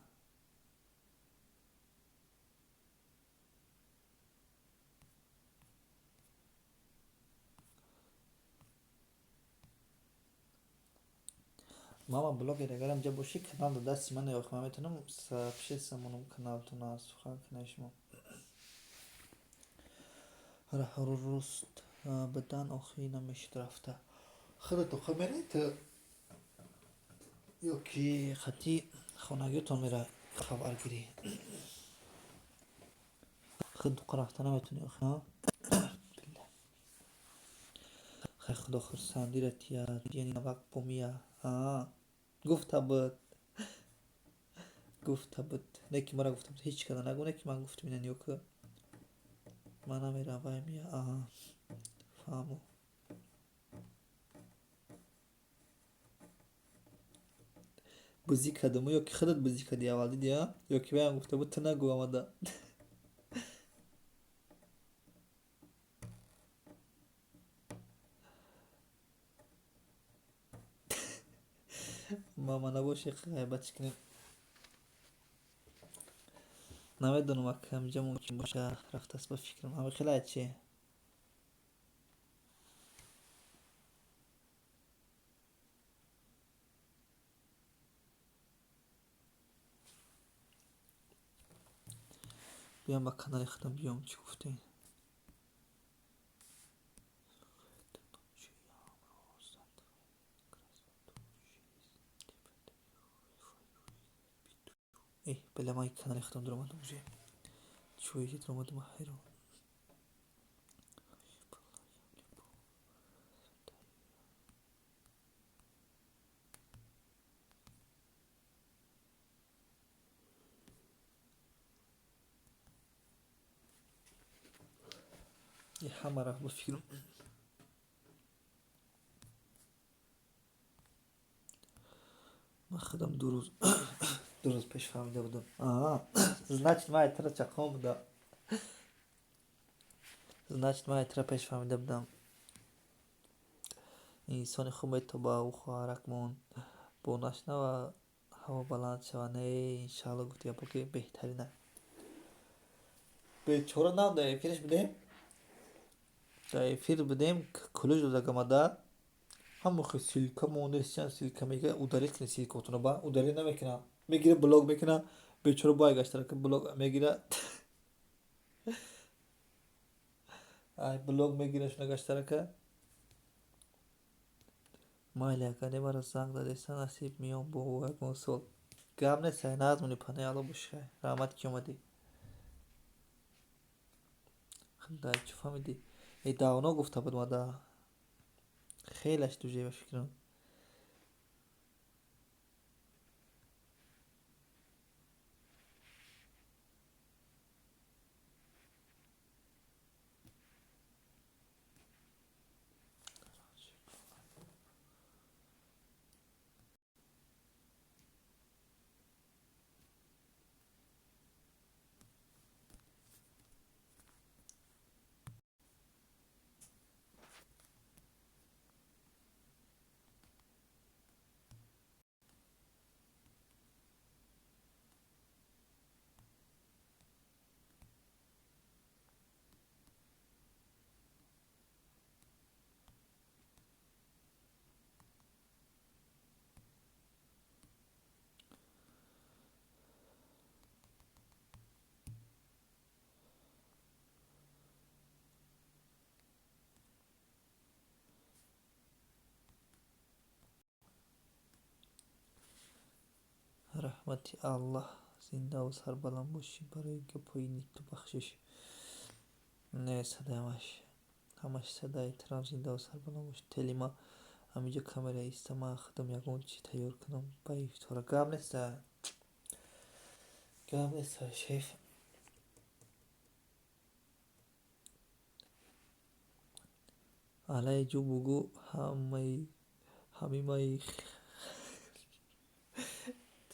Мама блогер, агар инҷа бошӣ, канал дар дасти ман ё ман метавонам сообщение монам каналтона, сухан кунем шумо. Рост бадан охи намешуд рафта. Худат охир меравӣ ту ё ки хати хонагиётон мера хабаргирӣ? Худ рафта наметавонӣ охи, Хай, худо хурсандира тия, яъне навак бомия. Гуфта буд. Гуфта буд. Не ки мара гуфта буд, ҳеҷ када нагӯ, не ки ман гуфтам, ина ниё ку. Ман намерам, вай мия. Фаҳмо. Бузӣ кардаму ё ки худат бузӣ кардӣ аввал, дидӣ, а? Ё ки ваям гуфта буд, ту нагӯ омада. Мама набоши, ғайбат чӣ кунем? Намедонам, ака, инҷа мумкин боша, рафтааст ба фикрам. Ҳами хеле чи? Биём ба канали худам биём, чӣ гуфтем? Бля, ман канали худам дуромадам уже. Чӯи дуромадам, ҳайрон. Ҳама рафт ба фикрам. Ман худам 2 рӯз пеш фаҳмида будам. Значит, ман айтра чақон будам. Значит, ман айтра пеш фаҳмида будам. Инсони хуб метоба ӯ хоҳаракмон бо нашнава ҳаво баланд шава. Не, иншаалло, гуфти гапо ки беҳтарина. Бечора нам дар эфираш будем. Дар эфир будем, кулуш додагамада. Ҳама хел ссылка мондаистиян, ссылка мега, удалить кунед ссылкаотонро, ба удалить намекунам. Мегира, блок мекуна, бечора бо гаштара ки блок мегира. Ай блок мегира шуна гаштарака. Майли, ака, немара занг задеса, насиб миём бо ягон сол. Гап нест, ай назмуни панаи Алло боши. Раҳмат, ки омадӣ. Худо, чӣ фаҳмидӣ? Э, давно гуфта буд мада. Хелаш дуже ба фикрам. Раҳмати Аллоҳ, зиндаву сарбаланд бошӣ барои гапҳои нику, бахшиш. Не, садаямаш. Ҳамаш садаи тарам, зиндаву сарбаланд бош. Телима ҳаминҷо камера иста, ман худам ягон чи тайёр кунам ба ифтора. Гап неста. Гап неста, шеф. Алай ҷу бугӯ ҳамаи ҳамимаи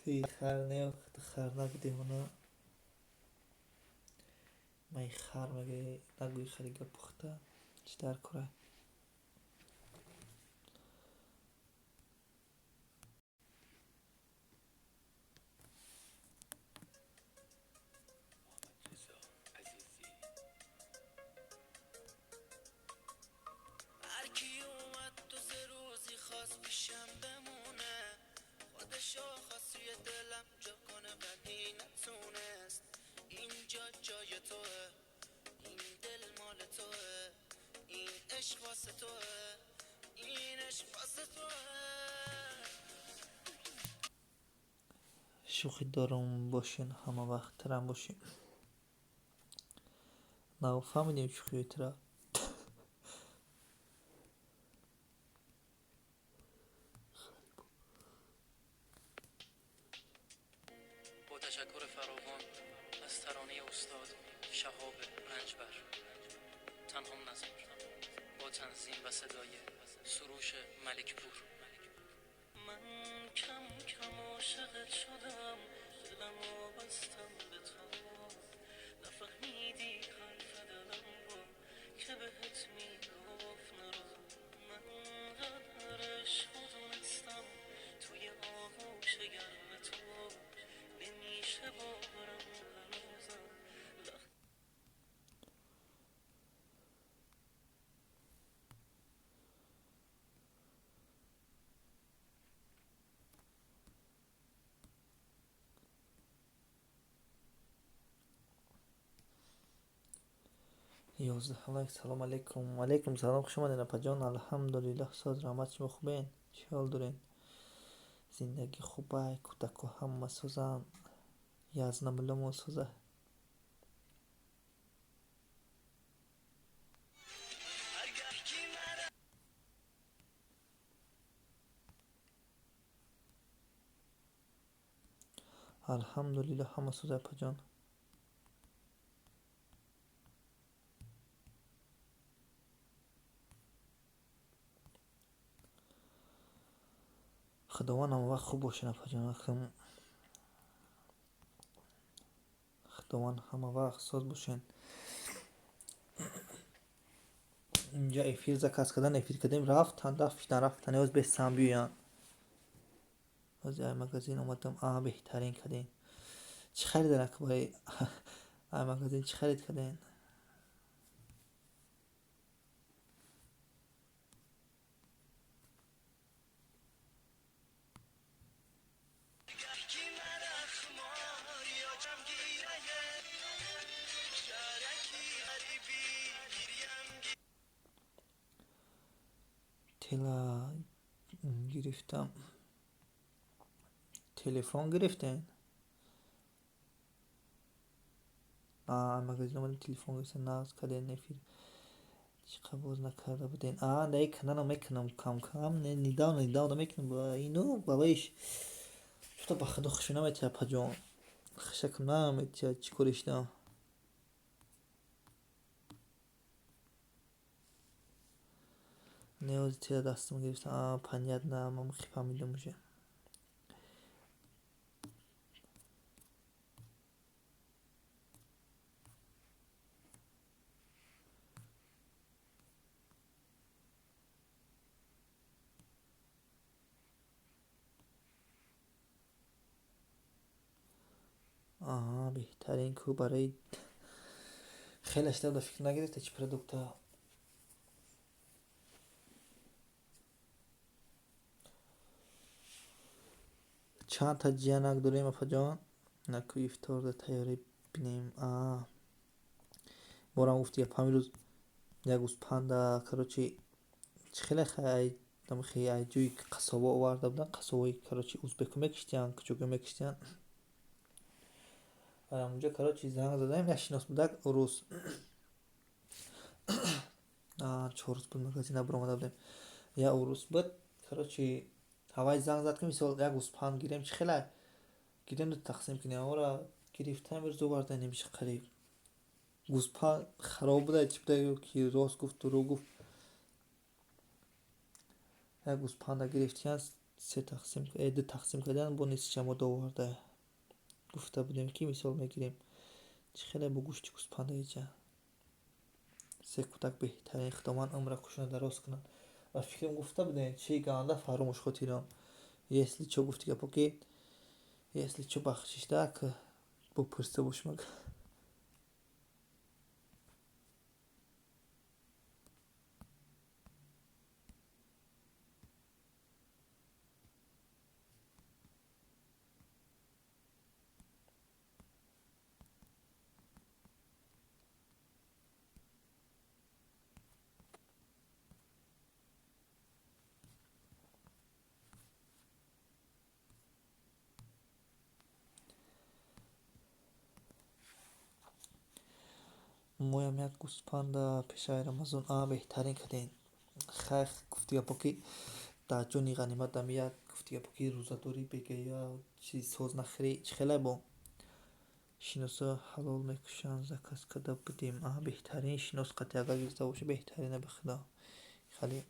туи хар не, ту хар набудӣ ҳона. Май хар мегӯӣ, нагӯи хари гап пухта. Чӣ дар кора? Шӯхӣ дорум, бошен, ҳама вақт тарам бошем. Нафаҳмидем шӯхиҳои тура. با تشکر فراوان از ترانه استاد شهاب رنجبر، تنهام نزار، با تنظیم و صدای سروش ملکپور. من کم کم عاشقت شدم، دلمو بستم به تو، نفهمیدی حرف دلم رو که بهت میگفت نرو. من قدر عشق دونستم توی آغوش گرم تو، نمیشه باورم هنوزم. 11 лайк. Салом алейкум. Алейкум салом, хуш омадед, апаҷон. Алҳамдулиллоҳ, соз, раҳмат. Шумо хубен? Чӣ ҳол дорен? Зиндагӣ хубай, кӯдако ҳама созанд. Язнамулломо соза. Алҳамдулиллоҳ, ҳама соза, апаҷон. Худованд ҳамавақт хуб бошед, апаҷон. Худованд ҳамавақт соз бошед. Инҷа эфир заказ кардан, эфир кардем, рафтан, рафтан, рафтан, ёз бесам биёянд. Ҳозир ай магазин омадам, а беҳтарин кардем. Чӣ харидан акбари? Ай магазин чӣ харид кардем? Тела гирифтам. Телефон гирифтен? Магазин омадем, телефон гирифтем, нағз кардем, эфир чӣ қабул накарда будем. Не, каналам мекунам кам-кам, не, недавно, недавно мекунам. Ину бабаиш чута ба худо хушу наметия, апаҷон. Хушакам наметия, чӣ кор иштам. Не, ҳозир тела дастам гирифтам. Понятно, ман фаҳмидам уже. Аҳа, беҳтарин ку барои хеле шуда фикр нагирифта чӣ продукта. Чандта ҷиянак дорем, апаҷон? Наку ифторда тайёрӣ бинем. Борам гуфти гап ҳамин рӯз як гӯспанда, короче, чӣ хеле ай ай ҷои қассобо оварда буданд, қассобои, короче, узбеку мекиштиянд, кучуку мекиштиянд. Онҷо, короче, занг задаем, як шинос будак урус. 4 рӯз буд магазина баромада будем. Як урус буд, короче, ҳавай занг зад, ки мисол як гӯспанд гирем, чӣ хеле гирем, ду тақсим кунем. Ора гирифтам, рӯз оварда немиша қариб. Гӯспанд хароб буда, чӣ буда, ки рост гуфт, дурӯғ гуфт. Як гӯспанда гирифтиян, се тақсим, ду тақсим кардан, бо нисфиша мо доварда. Гуфта будем, ки мисол мегирем. Чӣ хеле бо гӯшти гӯспанда иҷа. Се кӯдак беҳтарин, Худованд умра хушона дароз кунад. Ва фикрам гуфта будем, чӣ ганда фаромӯш хотирам. Если чо гуфти гапо ки если чо бахшишда к бупурсида бошем. Моям як гӯспанда пешаи Рамазон. Беҳтарин кардем. Хайр, гуфти гапо ки дар ҷони ғанимат дами як гуфти гапо ки рӯзадорӣ бегая чизи соз нахӯрӣ, чӣ хеле бо шиносо ҳалол мекушанд, заказ карда будем. Беҳтарин шинос қатъи агар гирифта бошӣ, беҳтарина ба худо. Хеле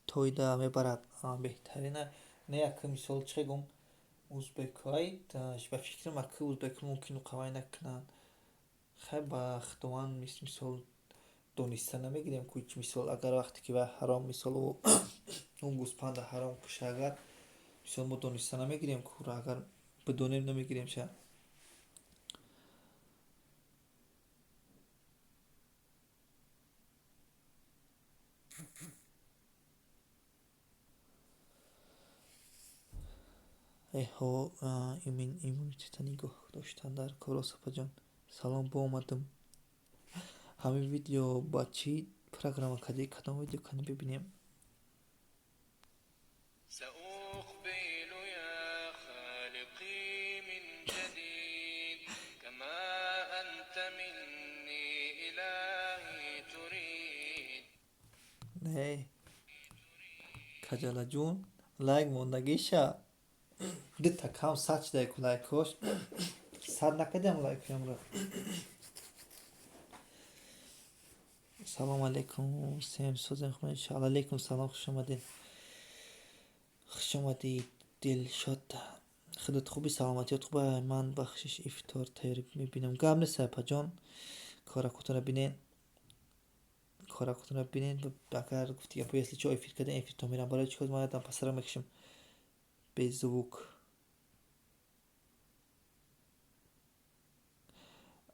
тойда мебарад. Беҳтарина. Не, як мисол чӣ гум, узбекҳои ба фикрам, аки узбекҳо мумкин қавай накунанд. Хай, ба Худованд мисол дониста намегирем ку, мисол агар вақте ки вай ҳаром, мисол он гӯспанда ҳаром куша, агар мисол мо дониста намегирем ку, агар бидонем намегирем ша. Эҳо, иммунитета нигоҳ доштан дар кор, апаҷон. Салом, боомадам. Ҳамин видео ба чӣ программа кардӣ? Кадом видео кани бибинем? سأقبل يا خالقي من جديد كما أنت مني إلهي تريد. Не. Каҷалаҷун, лайк мондагиша. Дута кам 100 шуда ку лайкҳош. 100 накардиам лайкҳоямро. Салом алейкум, сем созем хуб иншаалло. Алейкум салом, хуш омадед. Хуш омадед, Дилшод. Худот хуби, саломатиёт хуба. Ман бахшиш ифтор тайёрӣ мебинам. Гап нест, апаҷон. Коракотонро бинен. Коракотонро бинен. Агар гуфти гапо, если чо эфир кардем, эфир то мерам. Барои чӣ кор ман ядам пасара мекашам. Без звук.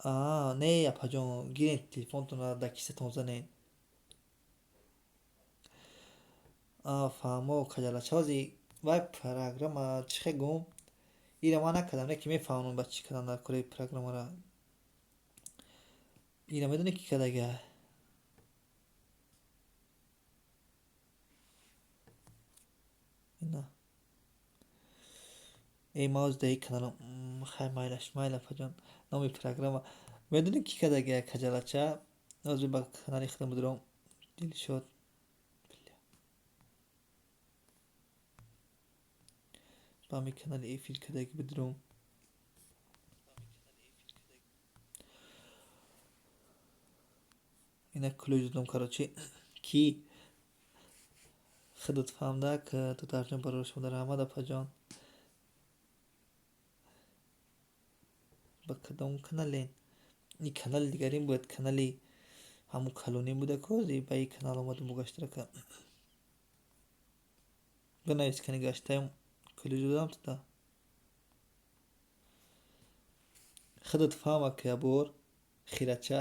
Не, апаҷон, гирен телефонтонро дар кисатон занен. Фаҳмо, каҷалача, ҳози вай программа чӣ хел гум, ира ман накардам, не ки мефаҳмонам ба чӣ кардан дар кораи программара. Ира медонӣ ки кардага? Ина. Эй, ман ҳози дар ин каналам, хай майлаш, майла апаҷон, номи программа. Медонӣ ки кардага, каҷалача? Ҳозир ба канали худам бидурам. Дилшод. Ба ҳамин канали эфир кардаги бидурам. Ина ключ додам, короче, ки худат фаҳмда, додарҷон, барои шумо раҳмат, апаҷон. Ба кадом канален? Ин канали дигарин бояд, канали ҳамун калонӣ буда ку, ҳози ба ин канал омадам бо гаштарака. Бинавис, кани гаштаем, ключ додам туда. Худат фаҳма, ки ябор, хирача,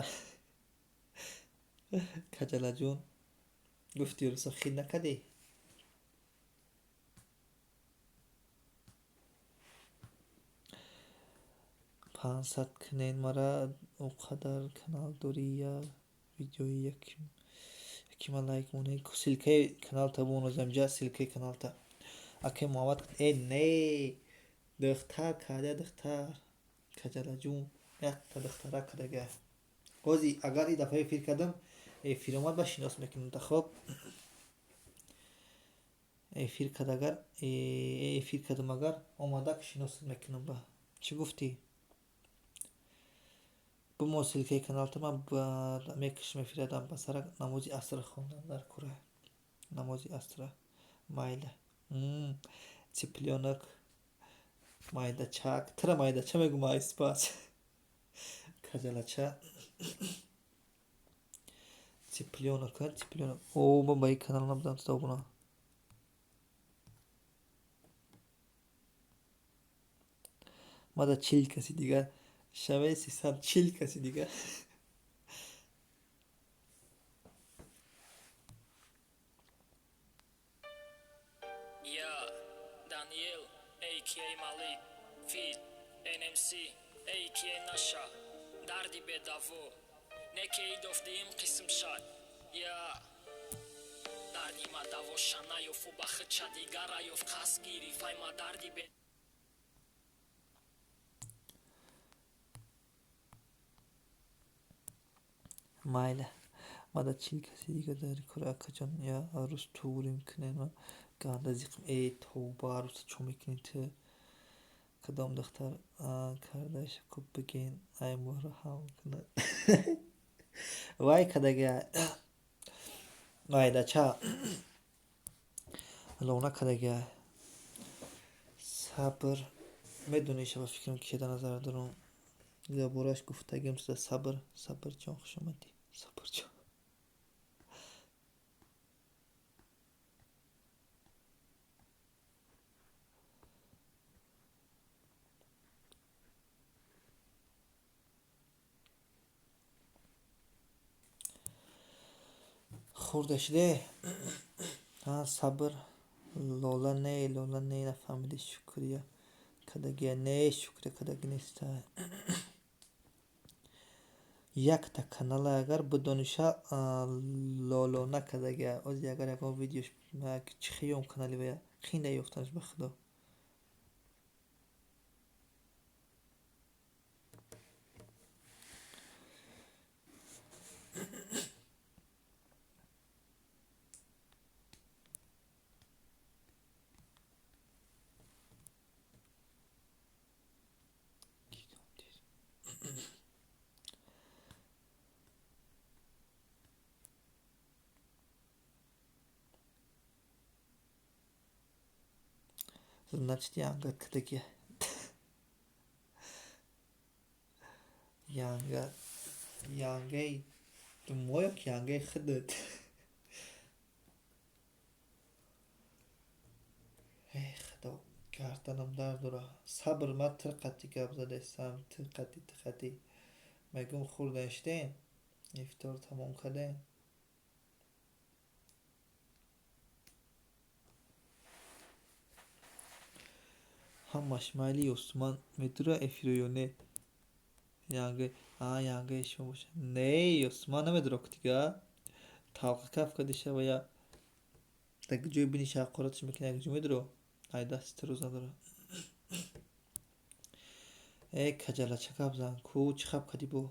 каҷалаҷон, гуфти рӯсо хит накардӣ? 500 кунен мара, о қадар канал дорӣ, я видеои якима лайк монед. Ссылкаи каналта бимонозам ҷа, ссылкаи каналта. Акай Муҳаммад, э не, духтар карда, духтар, каҷалаҷон, якта духтара кардага. Ҳози агар ин дафъа эфир кардам, эфир омад, ба шинос мекунам та, хоб. Эфир кард агар, эфир кардам агар, омада шинос мекунам ба. Чӣ гуфтӣ? Бимон ссылкаи каналта, ман мекашам эфирадам ба сара намози аср хондан дар кура. Намози асра. Майла. Цыплёнок. Майдачак. Тра майдача мегум айспас. Каҷалача. Цыплёнок, цыплёнок. О, ман ба ин канал набудам, туда обуна. Мада 40 каси дигар. Шаве 340 каси дигар. Я, Даниэл, a.k.a. Малик, Фит, NMC, a.k.a. Наша, дарди бедаво, неке идофдиим қисм шад. Я, дарди ма давоша наёфу ба худша дигар аёфт, қасд гирифт, ай ма дарди бе Майла. Мада 40 каси дигар дар кора, акаҷон, я арӯз туғрим кунем, ма ганда зиқм. Э, тавба, арӯса чо мекунӣ ту? Кадом духтар кардаша ку бигин, ай моро ҳам кунад. Вай кардага, майдача, лона кардага. Сабр, медонӣ, ба фикрам, ки дар назар дорам. Забораш гуфтагим туда. Сабр, Сабрҷон, хуш омадӣ, Сабрҷон. Хурда шуде? Ҳа, Сабр, Лола не, Лола не, нафаҳмидӣ, Шукрия кардагия, не, Шукрия кардаги неста. Якта канала агар бидониша, Лолона кардагия. Ози агар ягон видеош чӣ хиём канали вая, қинда ёфтанаш, ба худо. Значит, янга кардагия. Янга, янгаи моё ки янгаи худат? Эй, худо, гарданам дард дора. Сабр, ман тир қатӣ гап задастам, тир қатӣ, тир қатӣ. Мегӯм, хӯрда шудем, ифтор тамом кардем. Ҳамаш майли, Ёсуман медура эфиру ё не? Янга, а янгаи шумо боша. Не, Ёсуман намедура дига. Талқа каф кадиша ва я дар ҷои биниша ҳақораташ мекунӣ, як ҷо медуро? Ай дасти рӯз надора. Э, каҷалача гап зан, ку чӣ хаб кадӣ бо?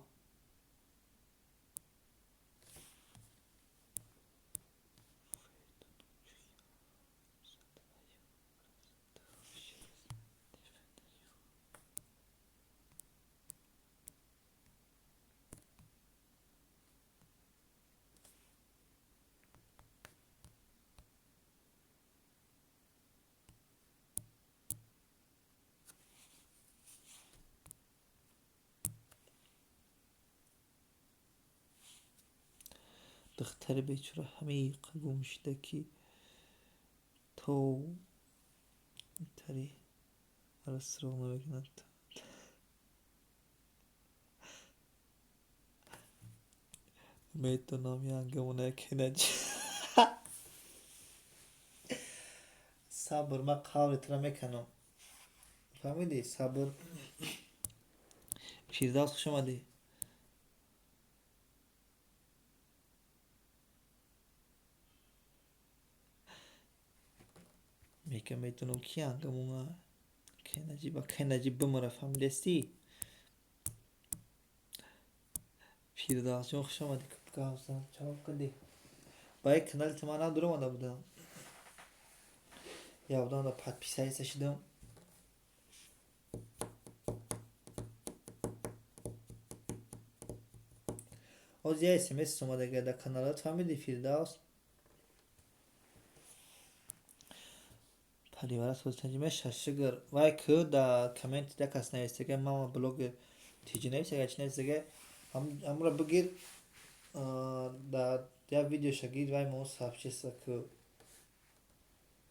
Духтари бечора ҳамиқа гум шуда, ки то тари маро суроғ намекунад. Медонам, янгамона яке наҷ. Сабр, ман қавли туро мекунам. Фаҳмидӣ? Сабр. Фирдавс, хуш омадӣ. Мека медонам, ки янгамона ке наҷиба, ке наҷиб бимара, фаҳмидастӣ? Фирдавсҷон, хуш омадӣ, гап зан, ҷавоб кардӣ. Ба як канали ту ман надуромада будам. Я будам да подписаться шудам. Ҳозир я смс омадага дар каналат, фаҳмидӣ, Фирдавс? Паривара соз шашигр вай ку да коммент як кас нависага, мама блогер тиҷи нависага, чи нависага, ҳамуро бигир, да як видеоша гир, вай мо сообщество ку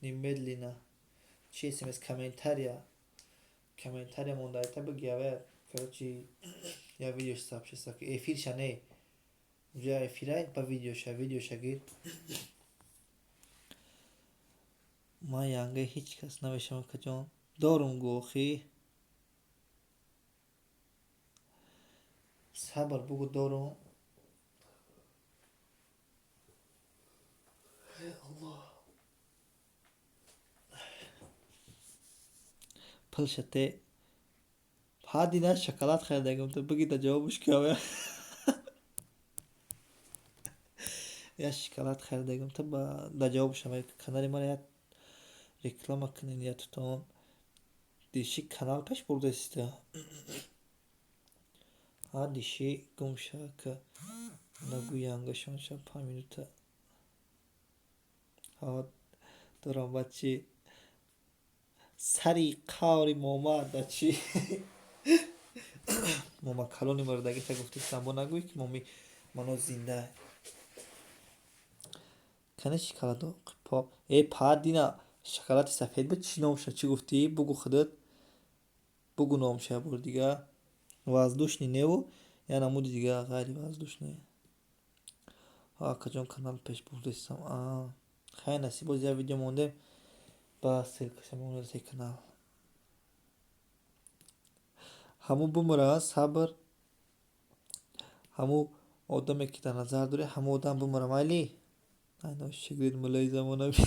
немедленно. Чи смс комментария монда, та биги авай, короче, як видеоша сообщество ку, эфирша не, уҷа эфирай ба видеоша гир. Ман янгаи ҳеҷ кас намешавам, акаҷон. Дорум гӯ охӣ. Сабр, бугӯ дорум. Аллоҳ. Пул шате. Ҳаддина шоколад харидагим, ту биги да ҷавобаш ки авай. Я шоколад харидагим, ту ба да ҷавобаш авай канали мара як реклама кунед, я тутон. Диши канал пеш бурдасита. Ҳа, диши гум ша ка нагӯ янгашон ша 5 минута. Ҳа, дорам бачи сари қаври мома да чи мома калони мурдагита гуфтистам, бо нагӯй ки моми мано зинда. Кане шоколадо по э падина шоколади сафед буд, чӣ номша, чӣ гуфтӣ? Бугӯ худат. Бугӯ номша як бор дига. Воздушный неву, я намуди дига ғайри воздушный. Ҳа, акаҷон, канал пеш бурдастам. А, хайр, насиб, боз як видео мондем. Ба ссылкаша мемонад се канал. Ҳамун бумра, сабр. Ҳамун одаме ки дар назар дорӣ, ҳамун одам бумра, майли? Айно шигирд муллаи замонави.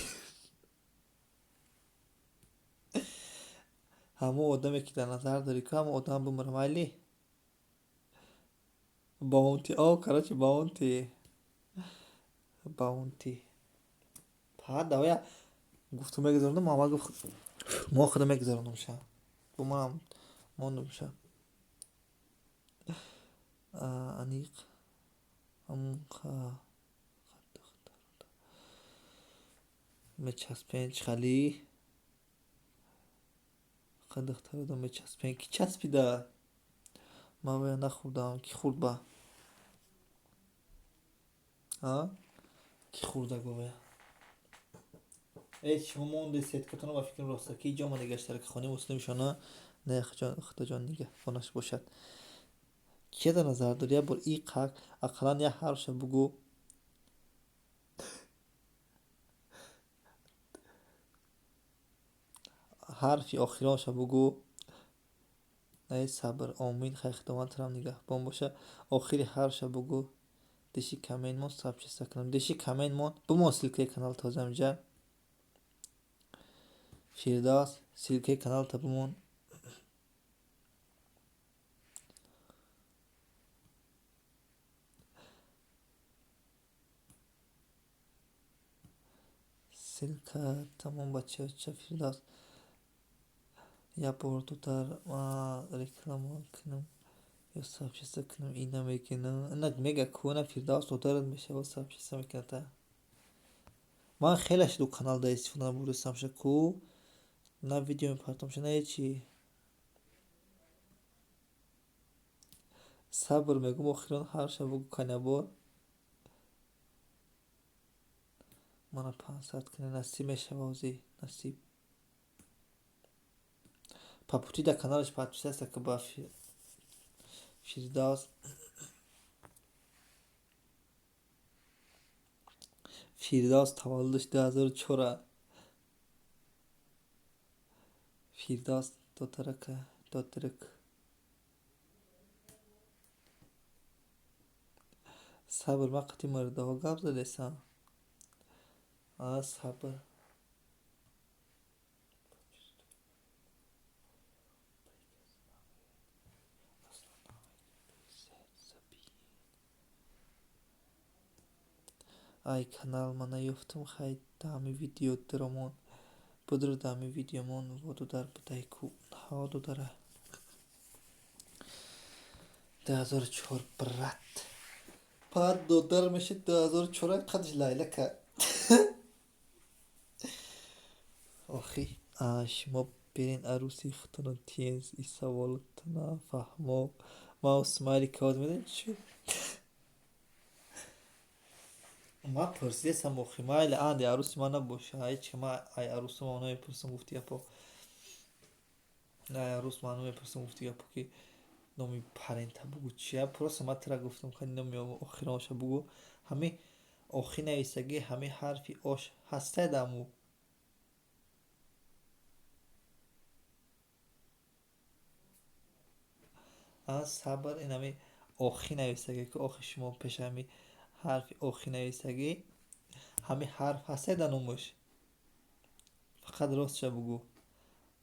Ҳамун одаме ки дар назар дорӣ, ку ҳамун одам бумра, майли? Баунти, о, короче, баунти. Баунти. Па давай гуфту мегузарондум, мама гуфт мо худо мегузарондум ша. Бо манам мондум ша. Аниқ ҳамун мечаспен чӣ хали духтарода мечаспен, ки часпида? Ман вая нахӯрдам, ки хӯрд ба? А? Ки хӯрда говая? Э, шумо мондесед, катона ба фикрам роста ки ҷо омада гаштара ки хонаи муслимшона. Не, худоҷон нигаҳбонаш бошад. Кия дар назар дорӣ? Як бор и қак ақаллан як ҳарфша бугӯ. Ҳарфи охиронша бугӯ. Эй сабр, омин, хай Худованд тарам нигаҳбон боша. Охири ҳарфша бугӯ. Диши каменмон сообщество кунам. Диши каменмон бумон ссылкаи канал тоза инҷа. Фирдавс, ссылкаи каналта бумон. Ссылка тамом бачаҳо Фирдавс. Як бор дутар реклама кунам ё сообщество кунам, ина мекунам. Ина мега куна Фирдавс додарат мешава сообщество мекунад. Ман хеле шуду канал да истифода набурдастам ша ку. На видео мепартом ша, на ҳечи. Сабр мегум охирон ҳарфша бугӯ канябор. Мана 500 кунӣ насиб мешава озӣ, насиб. Папути да каналаш подписаться ка ба Фирдавс. Фирдавс таваллудаш 2004. Фирдавс дотарака дотрик. Сабр, ман қати мурдаҳо гап задесам. А сабр. Ай канал мана ёфтум, хай даҳами видео диромон. Будро даҳами видеомон водудар будай ку. Ҳа дудара. 2004 брат. Пад додар мешид 2004 қадиш лайла ка. Охи, шумо бирин аруси худтонро тиен и саволатона фаҳмо. Ман смайли код медонем чӣ? Ман пурсидесам охи, майли анди аруси ман набоша, ҳеч ман ай арусу ман намепурсам гуфти гапо. Ай арус ман намепурсам гуфти гапо ки номи парента бугӯ чия. Просто ман тира гуфтам ки номи охиронша бугӯ. Ҳами охи нависагӣ, ҳами ҳарфи ош ҳастай даму. А сабр ин ҳами охи нависагӣ ки охи шумо пеш ҳами ҳарфи охи нависагӣ, ҳами ҳарф ҳастай дар номаш. Фақат ростша бугӯ.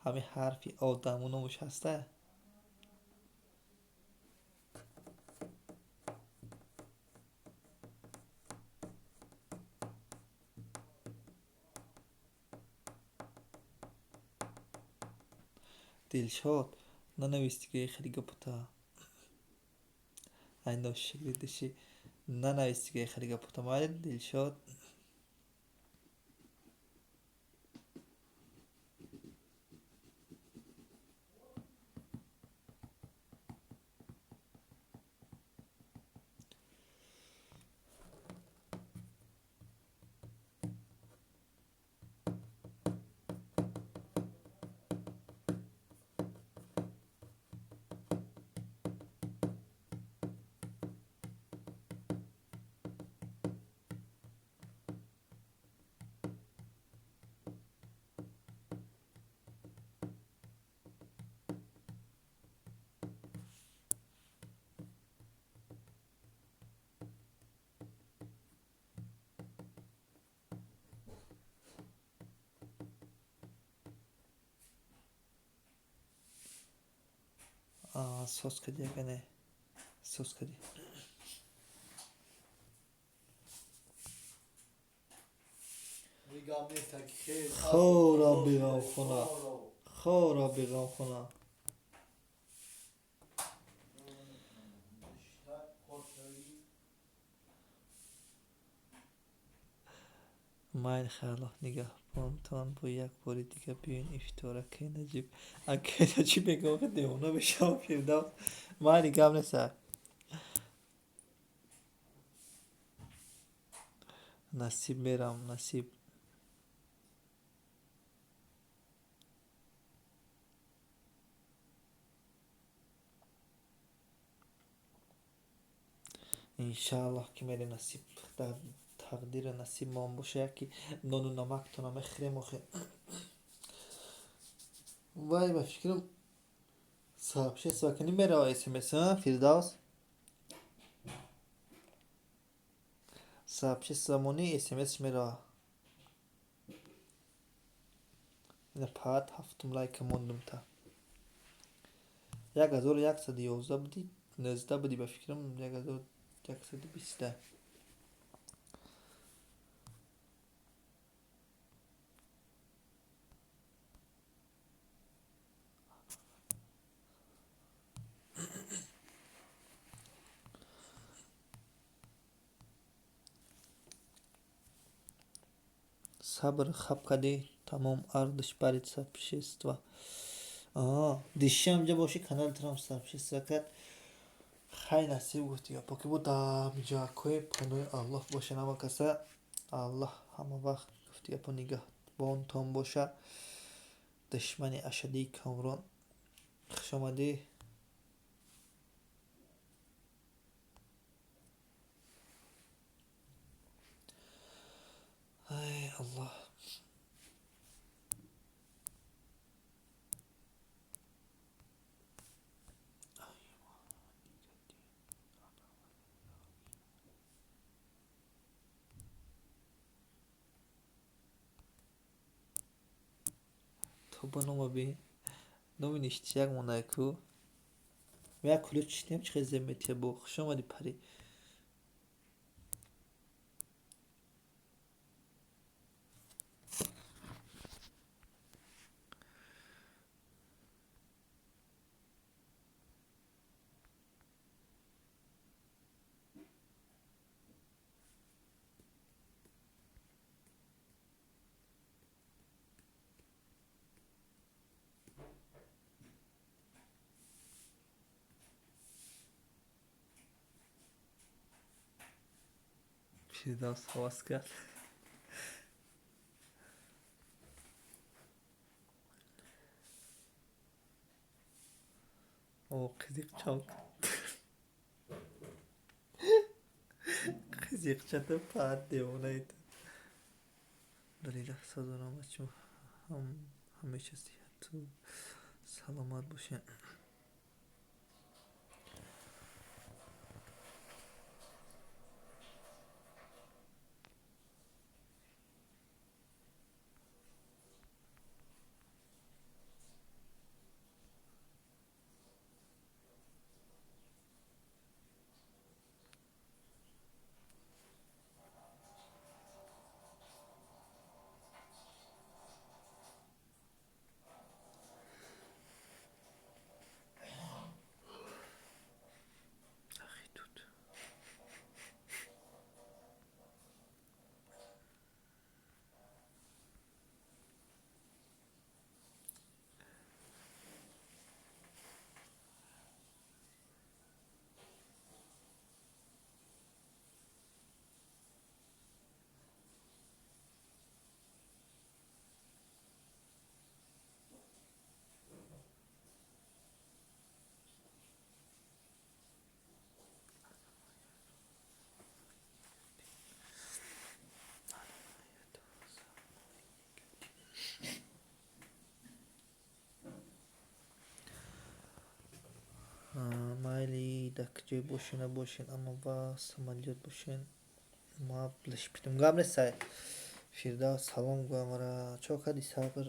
Ҳами ҳарфи о даму номаш ҳастай? Дилшод, нанависти ки хеле гапота. Ай ношикри диши нанависти ки хеле гапота. Майли Дилшод. Сос кардӣ ага не? Сос кардӣ. Хора беғамхона. Хора беғамхона. Майли Аллоҳ нигаҳбонтон бо як бори дига биёин ифтор акай Наҷиб. Акай Наҷиб мегӯям охи девона мешавам Фирдавс. Майли гап нест. Насиб мерам, насиб. Иншааллоҳ ки мерем насиб дар тақдира насибмон боша яки нону намактона мехӯрем охи. Вай, ба фикрам, сообщество кунӣ мерава смс, Фирдавс? Сообщество монӣ, смс мерава. Ина паат ҳафтум лайка мондум та. 1111 будӣ, 19 будӣ, ба фикрам, 1120. Сабр хаб кардӣ, тамом, ардуш барид сообщество. Дишам ҷа боши, канали трам сообщество кард. Хай, насиб, гуфти гапо ки буд ҷакои панои Аллоҳ боша нама каса. Аллоҳ ҳама вақт, гуфти гапо, нигаҳбонтон боша. Душмани ашадии Комрон, хушомадӣ. Ай Аллоҳ. То ба нома би номи ништияк монда ку. Як ключ читем, чӣ хел зеб метия бо. Хушомадӣ, Пари. Фирдавс ҳавас кард. О, қизиқчок. Қизиқчата паат девонаи ту. Далила сазонам шумо ҳам ҳамеша сиҳату саломат бошед. Ахи тут. Майли, дар куҷое бошен, набошен, аммо ва самолёт бошен, ма лишпитум. Гап нестай. Фирдавс, салом гӯям ара. Чо кардӣ, Сабр?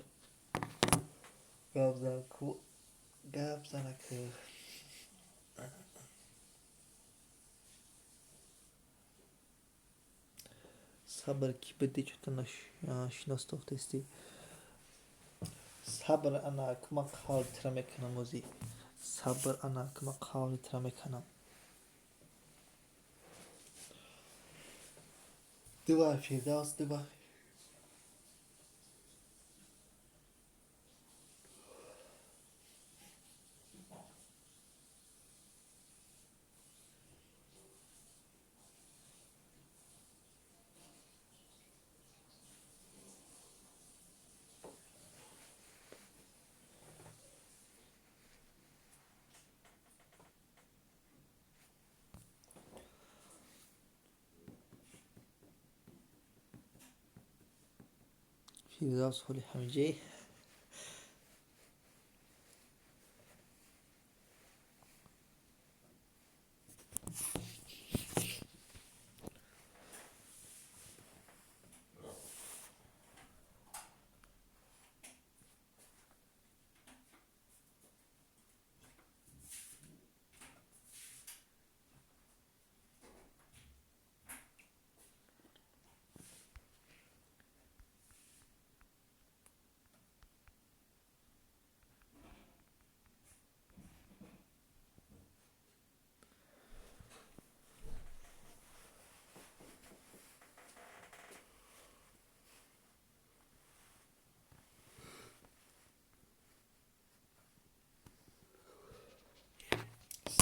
Гап зан ку. Гап зана ку. Сабр ки бидӣ, чӯта шинос тофтестӣ. Сабр, ана ку ман қавли тира мекунам озӣ. Сабр, ана ку ман қавли тира мекунам. Дувай, Фирдавс, дувай. Фирдавс ҳоли ҳамиҷаи.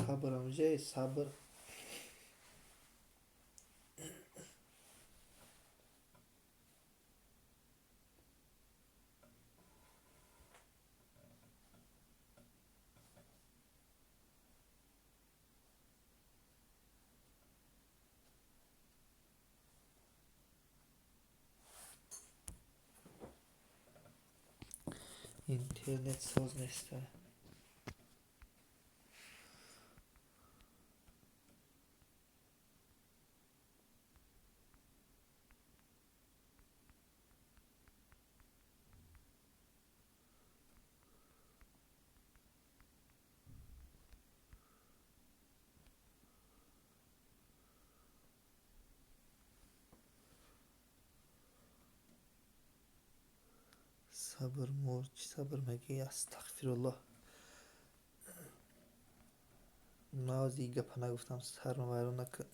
Сабрам же, сабр. Интернет соз неста. Сабр мур, чӣ сабр мегӯӣ? Астағфируллоҳ. Ман ози ин гапа нагуфтам, сарма вайрон накун.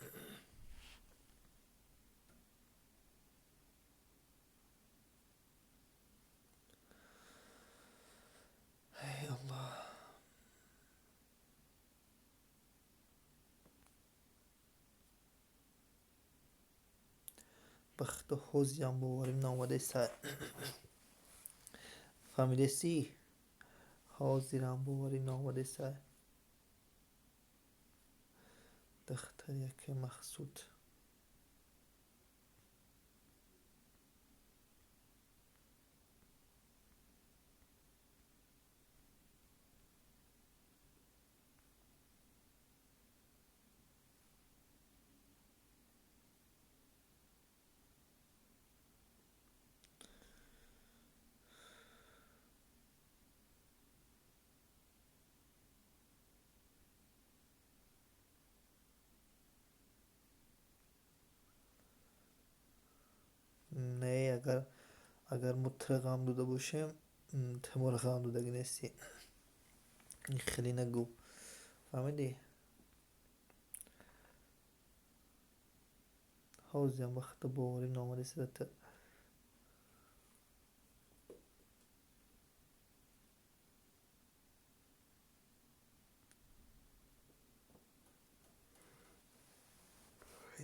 Эй Аллоҳ. Ба худо ҳозиам боварим наомадеста. Фаҳмидесӣ? Ҳозирам боварим наомадеста. Духтар яке Мақсуд. Не, агар мо туро ғам дода бошем, ту моро ғам додагӣ нестӣ. Ин хеле нагӯ. Фаҳмидӣ? Ҳозиам ба худо боварим наомадеста ту.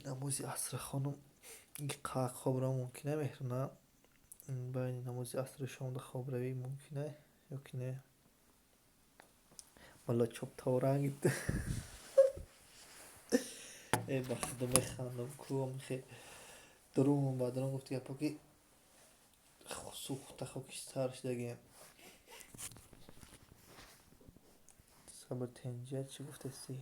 Намози асра хонум, хобрав мумкин меҳр, на? Байни намози асру шомда хобравӣ мумкин ё ки не? Мала чоптауранг. Э, ба худо механдам ку мехе дурум ба дурум гуфти гапо ки сӯхта хокистар шудагием. Сабр тенҷа чӣ гуфтасӣ?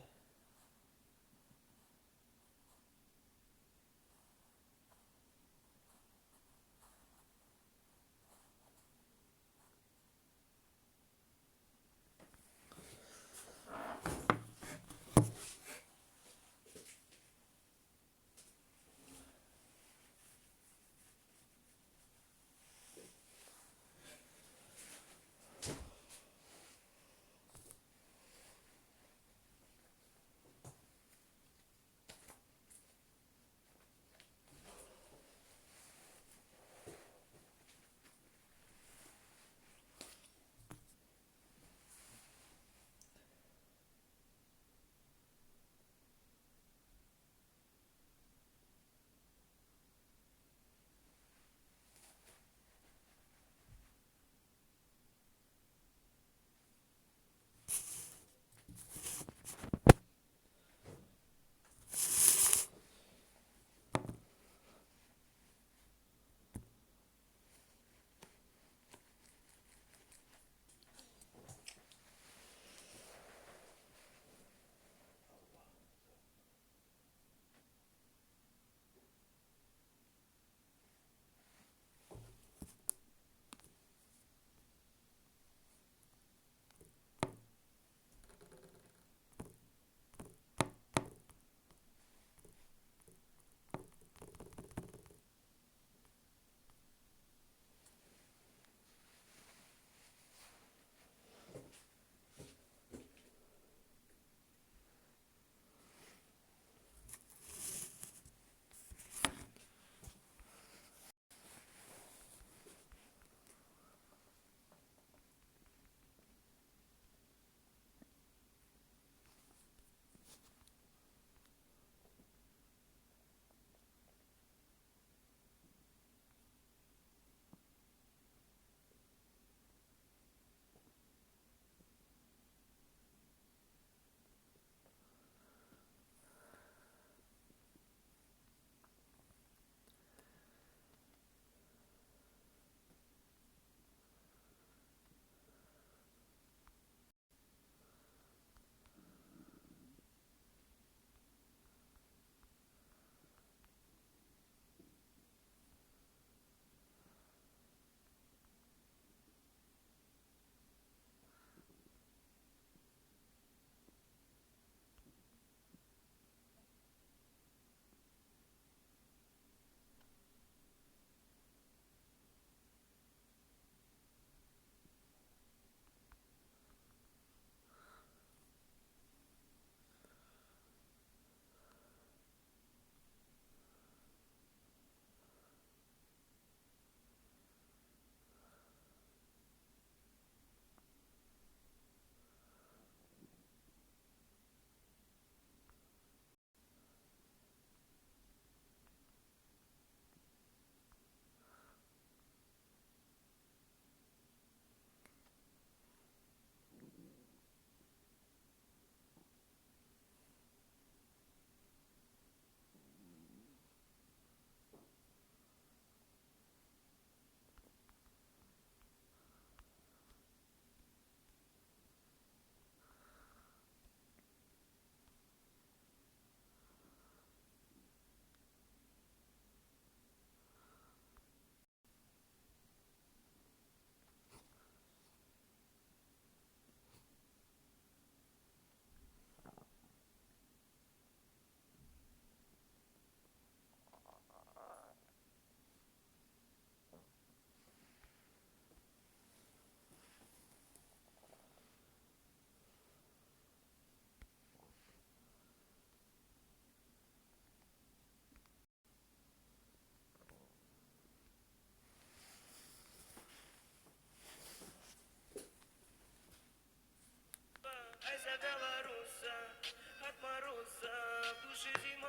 Душе зима,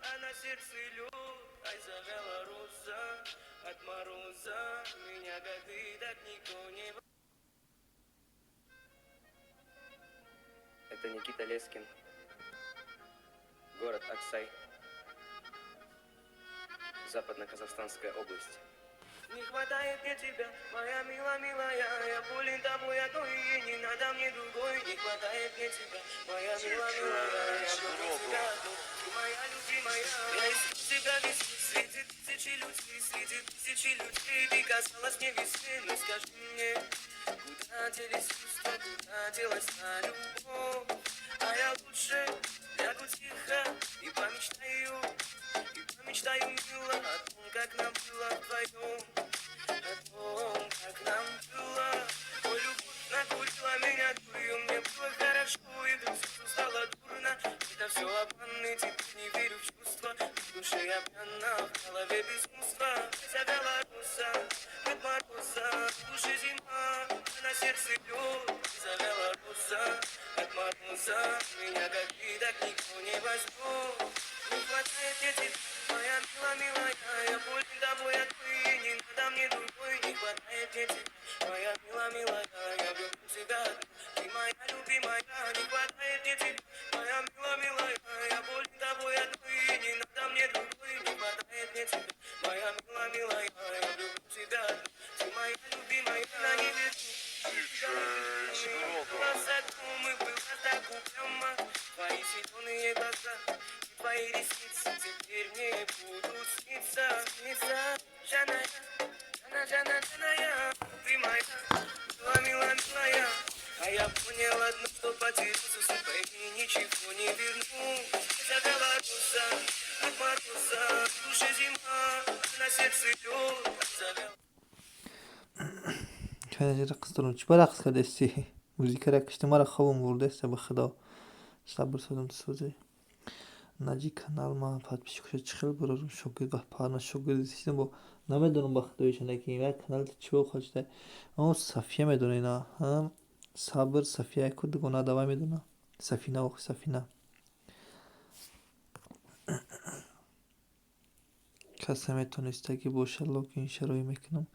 а на сердце лед. Ай, завяла роза от мороза. Меня, как ты, так никто не... Это Никита Лескин. Город Аксай. Западно-Казахстанская область. Не хватает мне тебя, моя мила, милая. Я болен тобой одной, и не надо мне другой. Не хватает мне тебя, моя мила, милая. Я люблю тебя одну, ты моя любимая. Я искал тебя везде, среди тысячи людей, среди тысячи людей. Ты казалась мне везде, но скажи мне, куда делись чувства, куда делась та любовь? А я лучше лягу тихо и помечтаю, мило о том, как нам было вдвоем, о том, как нам было. Ой, любовь накурила меня дурью, мне было хорошо, и вдруг сразу стало дурно. Это все обман, и теперь не верю в чувства. В душе я пьяна, в голове безумство. Завяла роза от мороза, в душе зима, а на сердце лед. Завяла роза от мороза, меня как ты, так никто не возьмет. Не хватает мне тебя, моя мила, милая, я болен тобой одной, и не надо мне другой. Не хватает мне тебя, моя мила, милая, я люблю тебя одну, ты моя любимая. Не хватает мне тебя, моя мила, милая, я болен тобой одной, и не надо мне другой. Не хватает мне тебя, моя мила, милая, я люблю тебя одну, ты моя любимая. На небе глаза думы, было так упрямо. Твои зеленые глаза, твои ресницы теперь мне будут сниться, сниться. Жана, Жана, Жана, Жана, ты моя, мила, мила, милая. А я понял одно, что потерялся, пойми, ничего не верну. Завяла роза от мороза, в душе зима, на сердце лед. Завяла. Рақс дорам. Чӣ ба рақс кардасти? Музикара кишти мара хобам бурдаста, ба худо. Сабр созам созе. Наҷи канал ма подписчикоша чӣ хел бурорум, шогирд парна шогирд систем бо намедонам, ба худоиша неки як канал чӣ бо хочта. О, Сафия медона ина. Ҳам Сабр Сафия ку дугона давай медона. Сафина, ох, Сафина. Касе метониста ки боша логин шарои мекунам.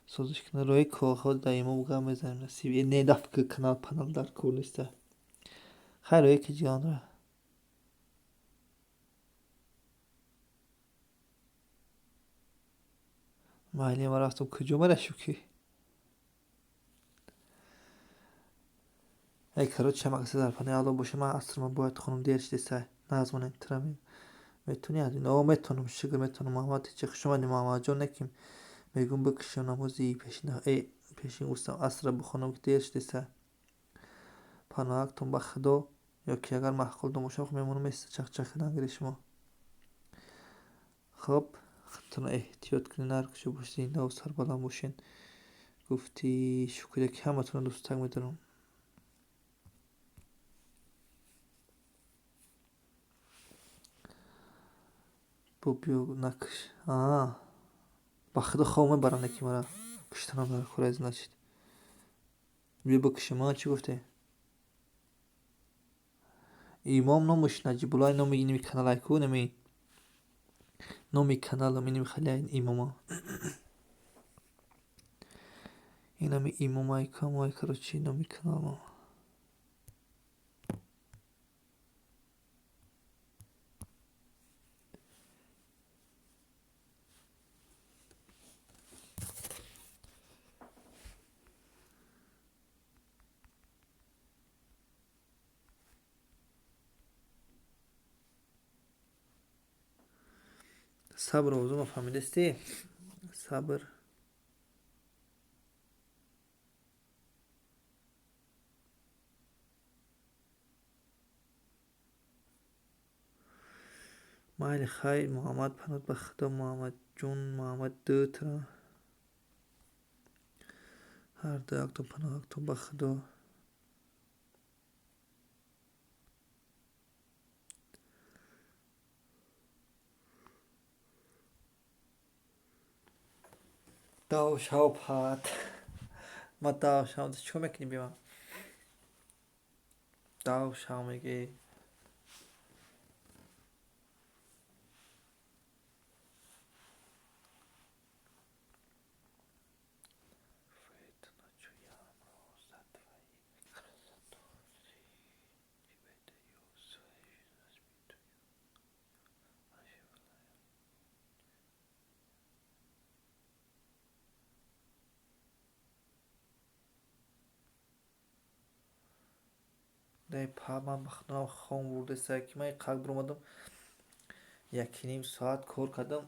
Созиш кунам рои коҳо даимо гап мезанем, насиб. Не даф канал панал дар кор неста. Хайр, рои ки ҷиганра. Майли, ма рафтам, куҷо мара шуки? Эй, короче, ҳама каса дар паноҳи Аллоҳ боша, ман асрма бояд хонум, дер шидеса. Назмонем тира метони аз ин. О, метонам, шукр, метонам. Муҳаммад, чӣ хуш омадӣ, Муҳаммадҷон, неким. Мегӯм бикушам намози пешин, э, пешин гуфтам асра бихонам, ки дер шидеса. Паноҳактон ба Худо, ё ки агар маъқултон бошам, мемонам места чақчақ кардан гири шумо. Хоб, худтонро эҳтиёт кунед, ҳар куҷо бошед, зиндаву сарбаланд бошед. Гуфти шукрия ки ҳаматонро дӯстак медорам. Бо биё накш. Аа. Ба худо хоб мебарам, неки мара. Куштанам дар кор, значит. Биё бикушем, а чӣ гуфте? Имом номаш Наҷибулло, номи иними каналай ку, нами номи каналам иними хали имома. Инами имомай камай, короче, номи каналам. Сабр овозума фаҳмидасти? Сабр. Майли, хайр, Муҳаммад, паноҳ ба Худо, Муҳаммадҷон, Муҳаммад дутра. Ҳар дуяктон паноҳактон ба Худо. Дав шав пат. Ма дав шав, чӣ кор мекунӣ бима? Дав шав мегӣ. Дай па ман бахтонам хом бурдеса ки ман қак биромадам. 1.5 соат кор кардам.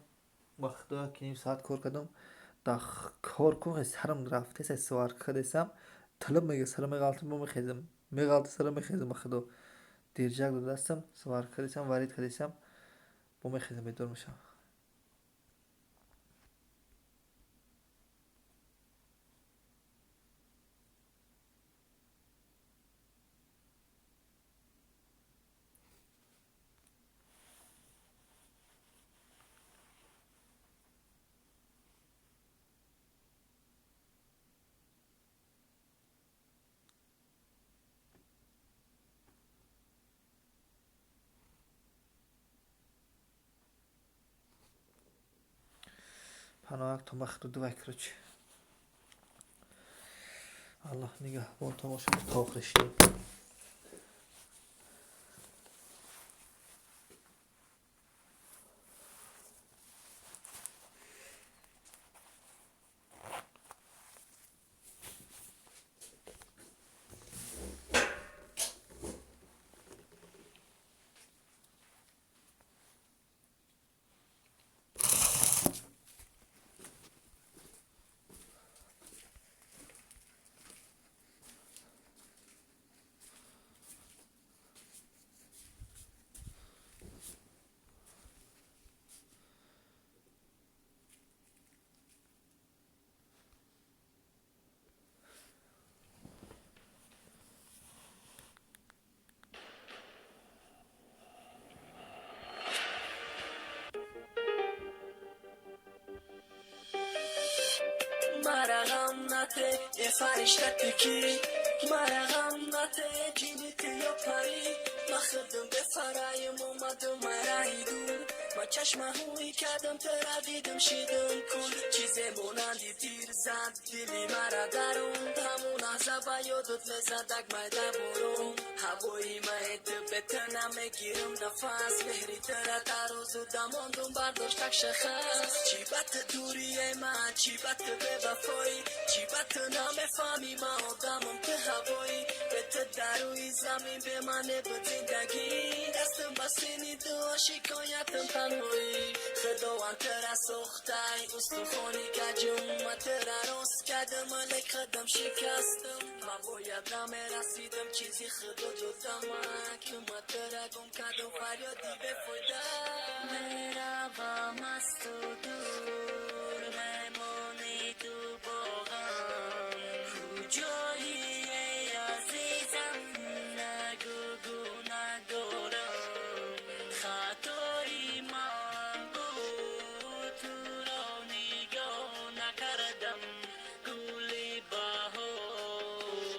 Ба худо 1.5 соат кор кардам. Да кор кун сарам рафтеса сварка кардесам. Тилим мега сарам меғалтам бо мехезам. Меғалта сарам мехезам ба худо. Держак додастам, сварка кардесам, варид кардесам. Бо мехезам бедор мешавам. Паноак то махду дувай короче. Аллоҳ нигаҳбон тамошо то охири. Мара ғам нате, е фаришта ту кӣ? Мара ғам нате, ҷини ту ё парӣ? Ма худам бефараем омадам мараҳи дур. Ма чашмаҳои кардам тура дидам шидам кул. Чизе монанди тир зад дили мара дарун. Ҳамон лаҳза ба ёдат мезадак майда борон. Ҳавои мае ту бе ту намегирам нафас. Меҳри тура тарозу дамондум бардоштак шахас. Чӣ ба ту дурие ман, чӣ ба ту бевафоӣ? Чӣ ба ту намефаҳмӣ ман одамам ту ҳавоӣ? Бе ту дар рӯи замин бе ман небуд зиндагӣ. Дастам ба сини ту шикоятам танҳоӣ. Худованд тура сохтай устухони каҷум. Ман тура рост кардам, лек худам шикастам. Ман бояд намерасидам чизи худо додама. Ки ман тура гум кардам фарёди бефоида. Меравам аз ту дур, мемонӣ ту бо ғам. Куҷоӣ эй азизам, нагӯ гуноҳ дорам. Хатои ман буд, туро нигоҳ накардам. Гули баҳорам.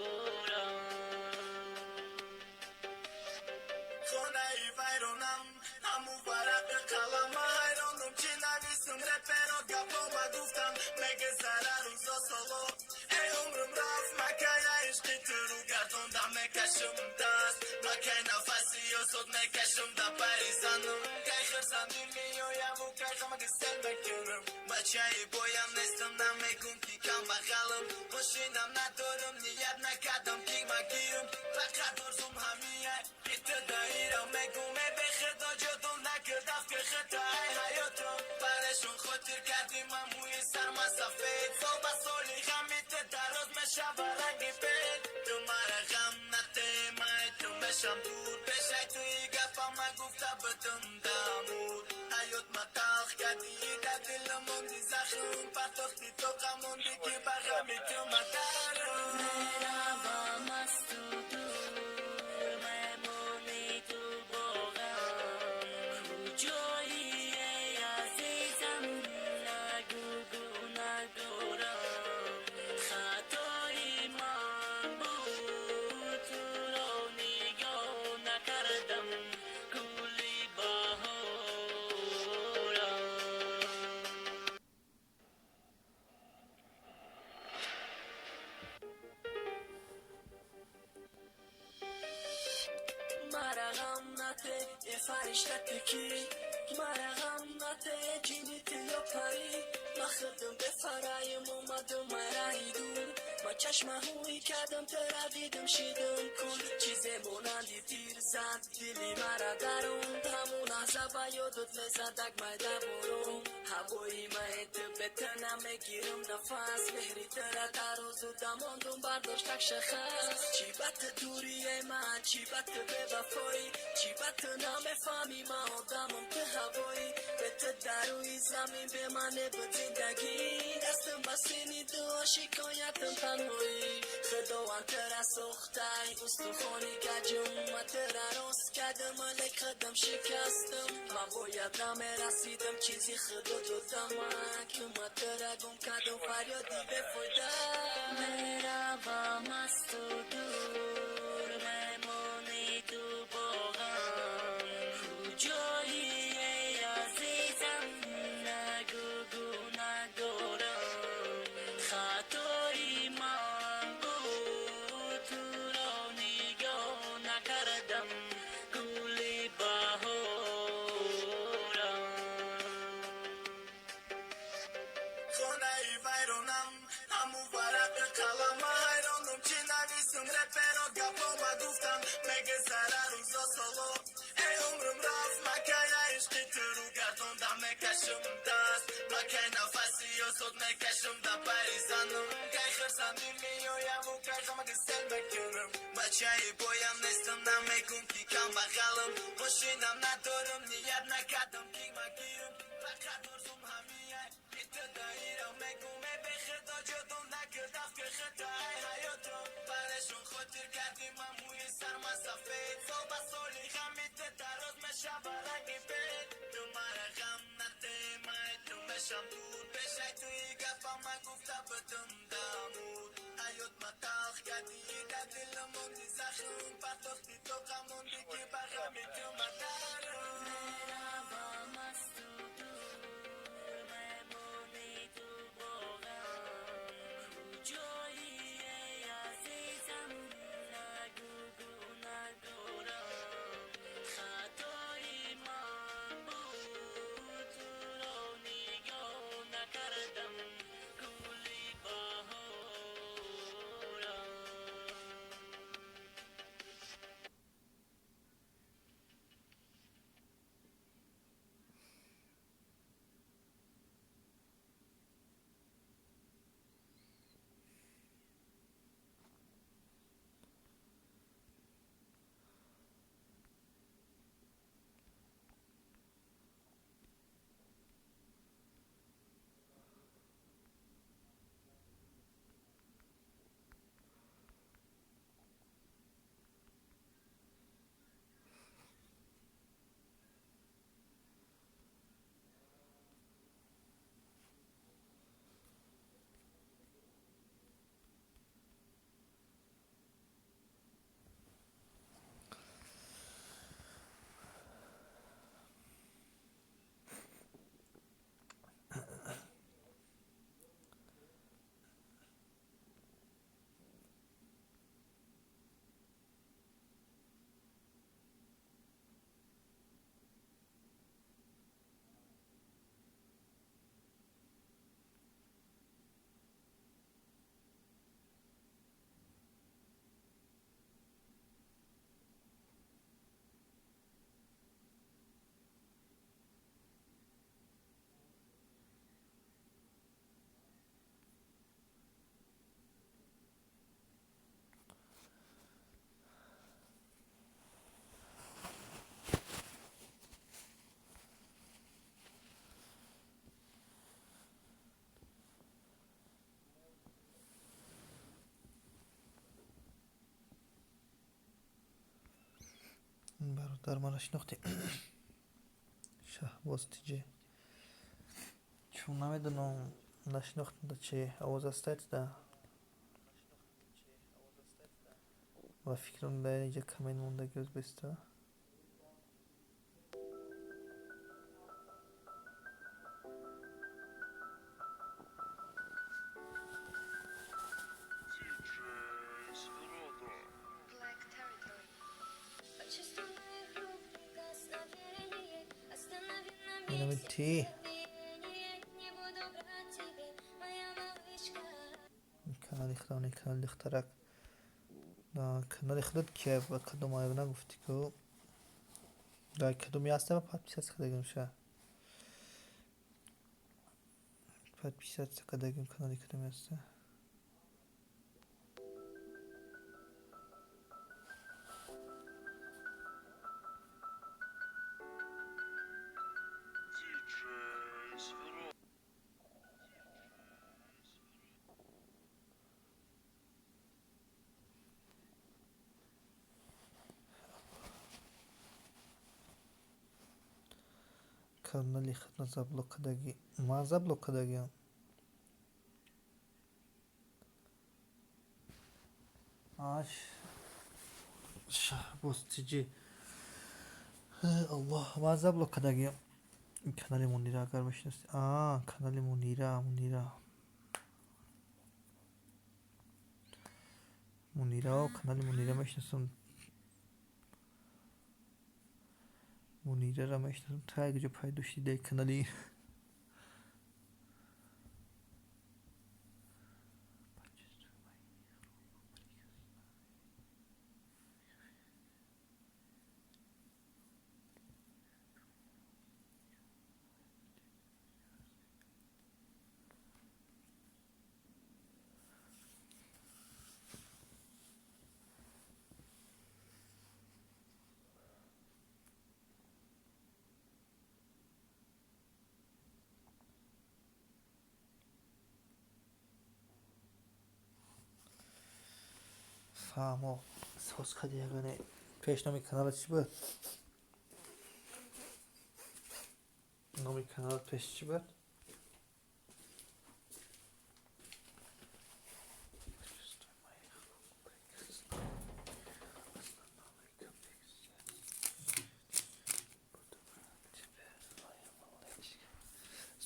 Хонаи вайронам, ҳамун варақи қалама. Ҳайронам чӣ нависам, реперо гапома гуфтам. Мегузара рӯзо соло, эй умрум рафт. Макая ишқи туру гардондам мекашам даст. Макай нафаси озод мекашам да пайи занам. Кай хурсандӣ меояму кай ғамаги сел мекунам. Бачаи боям нестам, намегум ки камбағалам. Мошинам надорам, ният накардам ки магирам. Фақат орзум ҳамия ки ту даирам. Мегум э бехудо ҷудом накардам ки худто ай ҳаётам. Парешон хотир кардӣ ман мӯи сарма сафед. Сол ба соли ғами ту дароз мешава ранги бед. Ту мара ғам нате, ман ту мешам дур. Пешай туи гапа ман гуфта будам дамур. Ҳаёт ма талх кардӣ, дар дилам монди захм. Партохти тоқа монди ки ба ғами ту ман дарам. Меравам аз ту дур, мемонӣ ту бо ғам. Куҷоӣ эй азизам, нагӯ гуноҳ дорам. Хатои ман буд, туро нигоҳ накардам. Гули баҳорам. Мара ғам нате, е фаришта ту кӣ? Мара ғам нате, ҷини ту ё парӣ? Ма худам бефараем омадам мараҳи дур. Ма чашмаҳои кардам тара дидам, шидам кун. Чизе монанди тир зад дили мара дарун. Ҳамун лаҳза ба ёдат мезадак майда борон. Ҳавои маи ту бета намегирам нафас. Меҳри тара тарозу дамондум бардоштак шахас. Чӣ ба ту дурие ман, чӣ ба ту бевафоӣ, чӣ ба ту намефаҳмӣ ман одамам ту ҳавоӣ. Бе ту дар рӯи замин бе ман небуд зиндагӣ. Дастам ба сини дуо шикоятам танҳоӣ. Худованд тура сохтай устухони гаҷум. Ман тура рост кардам, лек худам шикастам. Ман бояд намерасидам чизи худо додама. Ки ман тура гум кардам фарёди бефоида. Меравам аз ту дур, мемонӣ ту бо ғам. Куҷоӣ эй азизам, нагӯ гунаҳгорам. Хатои ман буд, туро нигоҳ накардам. Гули баҳорам. Хонаи вайронам, ҳаму варақи қалама. Ҳайронум чӣ нависум, реперо гапома гуфтам. Мегузара рӯзо соло, эй умрум рафт. Макая ишқи туру гардондам мекашам даст. Макай нафаси озод мекашам да пари занам. Кай хирсандӣ меояму кай ғамаги сел мекунам. Бачаи боям нестам, намегум ки камбағалам. Мошинам надорам, ният накардам ки магирам. Фақат орзум ҳамияй ки ту даирам. Мегум э бехудо ҷудом накардам ки хитои ҳаётам. Барешон хотир кардӣ ман мӯи сарма сафед. Сол ба соли ғами ту дароз мешава ранги бед. Ту мара ғам наде, ман ту мешам дур. Пешай туи гапа ман гуфта будам дамуд. Ҳаёт ма талх кардӣ, дар дилам монди захм. Партохти тоқа монди ки ба ғами ту ман дарам. Меравам аз ту дур, мемонӣ ту бо ғам. Куҷоӣ эй азизам, нагӯ гунаҳгорам. Хатои ман буд, туро нигоҳ накардам. Гули баҳорам. Бародар, мара шинохтем, Шаҳбоз Тиҷе. Чун намедонам, нашинохтам, да чи овоз астайт да ва фикрам дар инҷа коммент мондаги ӯзбеста. Black Territory. Почувствуй моих рук прикосновение. Останови на миг Инами ти сердцебиение. Не буду врать тебе, моя малышка. Канали худам не, канали духтарак. Канали худат кия, ба кадом айб нагуфтӣ ку? Дар кадоми ҳаста подписаться кардагим ша? Подписаться кардагим канали кадоми ҳаста? Канали худро заблок кардагӣ. Ман заблок кардагиам. Аш Шаҳбоз тиҷи. Аллоҳ, ман заблок кардагиам. Канали Мунира агар мешиносӣ. А, канали Мунира, Мунира. Мунира, канали Мунира мешиносам. Мунираро мешиносам. Та як ҷо пайдо шуди дар канали. Фаҳмо, соз кади ягоне. Пеш номи канала чӣ буд? Номи канала пеш чӣ буд?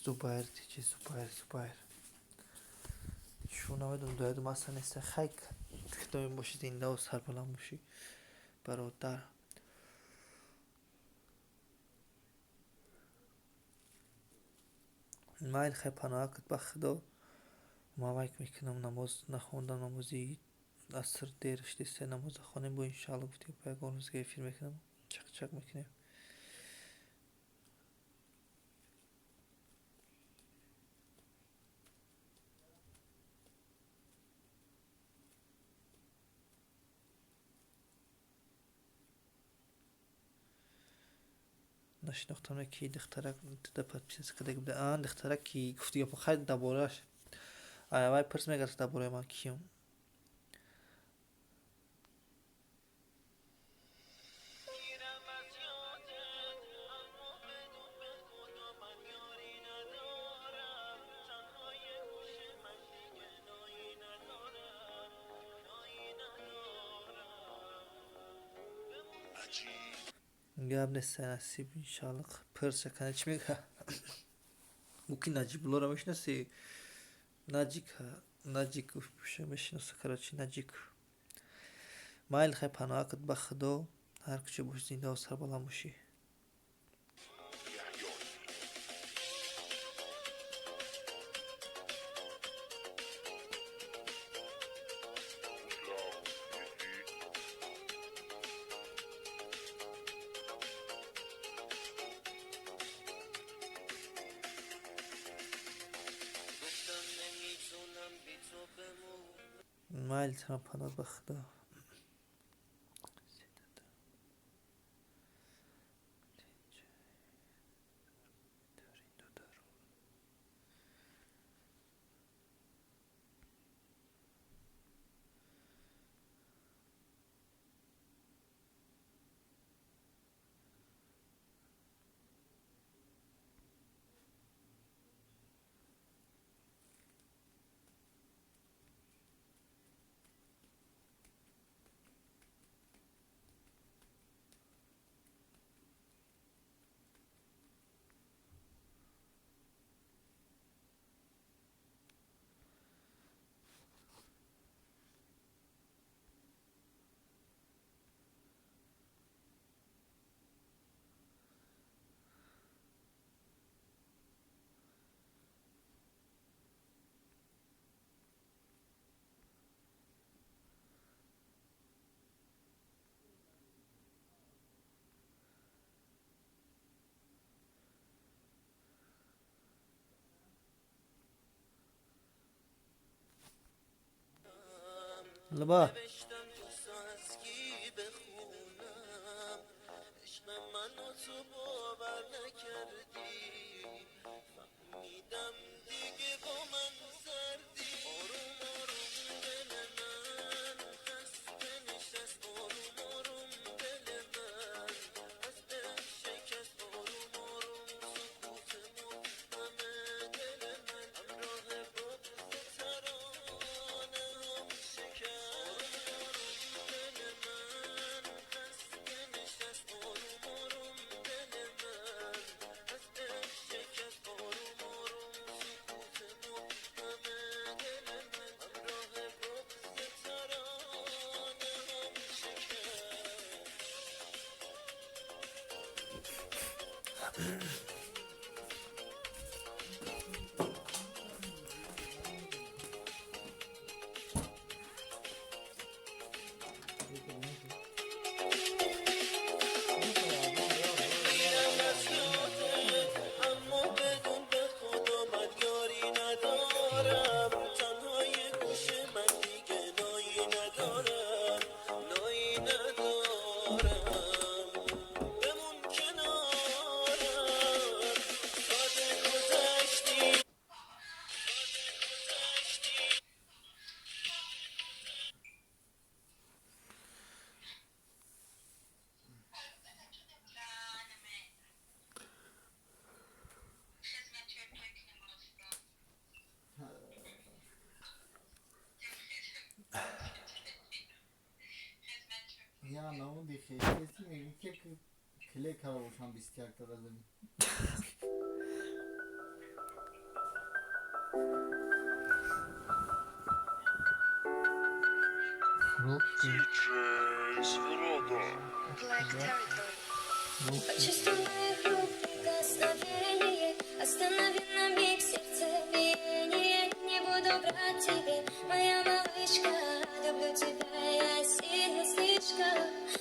Зубайр тичи, Зубайр, Зубайр. Чун намедонам, доядум аслан неста. Хай, доим бошӣ, зиндаву сарбаланд бошӣ, бародар. Майл, хай, паноҳ кунад ба Худо. Ман вайк мекунам, намоз нахондам, намози аср дер шуди, се намоза хонем, бо иншаалло гуфти ба ягон рӯзга эфир мекунам, чақ-чақ мекунем. Нашинохтам, ки духтарак туда подписаться кардаги буда. А, духтарак ки гуфти гапо, хай, дар борааш. Вай пурс мегард дар бораи ман киюм. Гап нест, насиб, иншаалло. Пурса кана чӣ мега? Ӯ ки Наҷибуллоро мешиноси? Наҷик, Наҷик мешиноса, короче, Наҷик. Майл, хай, паноҳ кунад ба Худо. Ҳар куҷо бошӣ, зиндаву сарбаланд бошӣ. Майл, паноҳ ба Худо. Лба. Я намуди хеле мегӯ ки кле кара бошам 21 та дазани. Black Territory. Почувствуй моих рук прикосновение, останови на миг сердцебиение. Не буду врать тебе, моя малышка, люблю тебя я сильно слишком.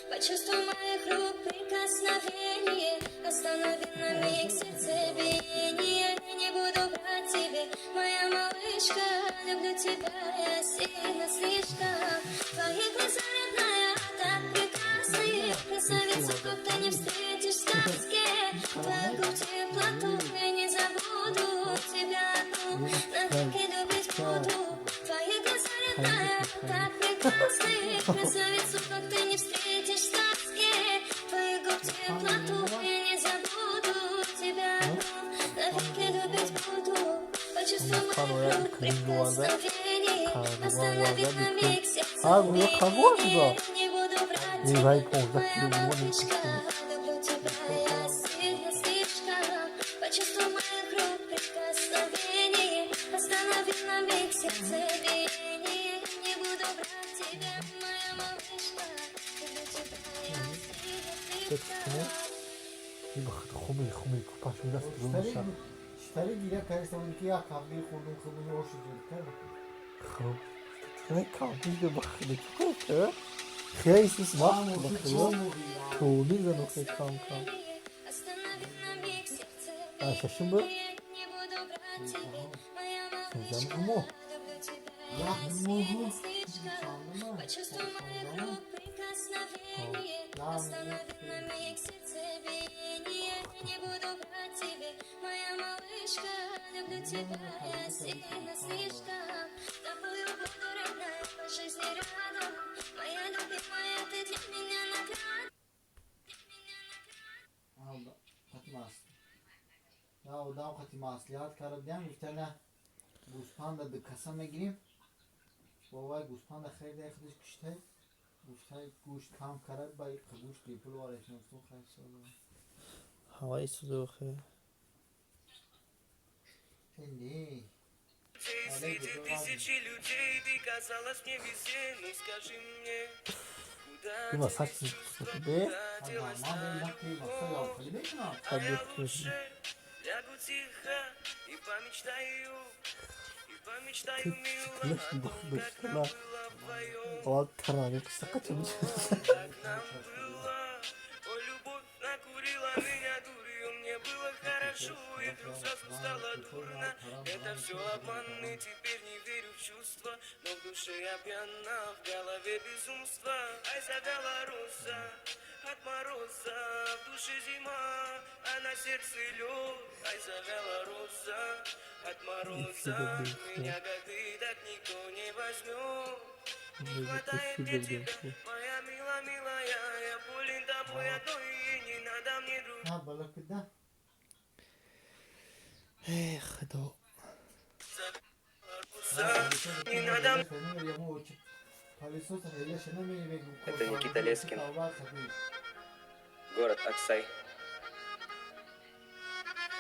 Почувствуй моих рук прикосновение, останови на миг сердцебиение. Не буду врать тебе, моя малышка, люблю тебя я сильно слишком. Твои глаза, родная, так прекрасны, красавицу, как ты не встретишь в сказке. Твою грудь теплоту я не забуду, тебя одну навеки любить буду. Твои глаза, родная, так прекрасны, красавицу, как ты не встретишь в сказке. Твою грудь теплоту я не забуду, тебя одну навеки любить буду. Почувствуй моих рук прикосновение, останови на миг сердцебиение. Не буду врать тебе, моя малышка, люблю тебя я сильно слишком. Почувствуй моих рук прикосновение, останови на миг сердцебиение. Не буду врать тебе, моя малышка, люблю тебя я сильно слишком. Штари гиря кардиста буди ки як кафгири хурдум хурдуми оши ҷӯд кард. Хуб. Кафгири бахида чӣ кор? Хеле сис вақт бахида. Тӯли зану хеле кам кам. Шашум буд? Сензам моҳ. Як моҳу чандума? Почувствуй моих рук прикосновение, останови на миг сердцебиение. Не буду врать тебе, моя малышка, люблю тебя я сильно слишком. Тобою буду родная по жизни рядом, моя любимая, ты для меня награда. Я одам қати маслиҳат карда будям, гуфта на гӯспанда ду каса мегирем. Бовай гӯспанда харида худаш куштай. Гуфтай гӯшт кам карад, ба гӯшт бепул варехтем. Гуфтам хайр созам. Ҳаваи сузохе. Не. Среди тысячи людей ты казалась мне везде, ну скажи мне, куда Дима, сакси бе? делась та любовь? А я лучше лягу тихо и помечтаю, мило, о том, как нам было вдвоем. Аввал тарани қисса қача Как нам было, о, любовь накурила меня дурью, мне было хорошо, и вдруг сразу стало дурно. Это все обман, и теперь не верю в чувства, но в душе я пьяна, в голове безумство. Ай, завяла роза от мороза, в душе зима, а на сердце лед. Ай, завяла роза от мороза, меня, как ты, так никто не возьмет. Не хватает мне тебя, моя мила, милая, я болен тобой одной, и не надо мне другой. На, бала куда? Эх, Худо. Не надо. Это Никита Лескин. Город Аксай.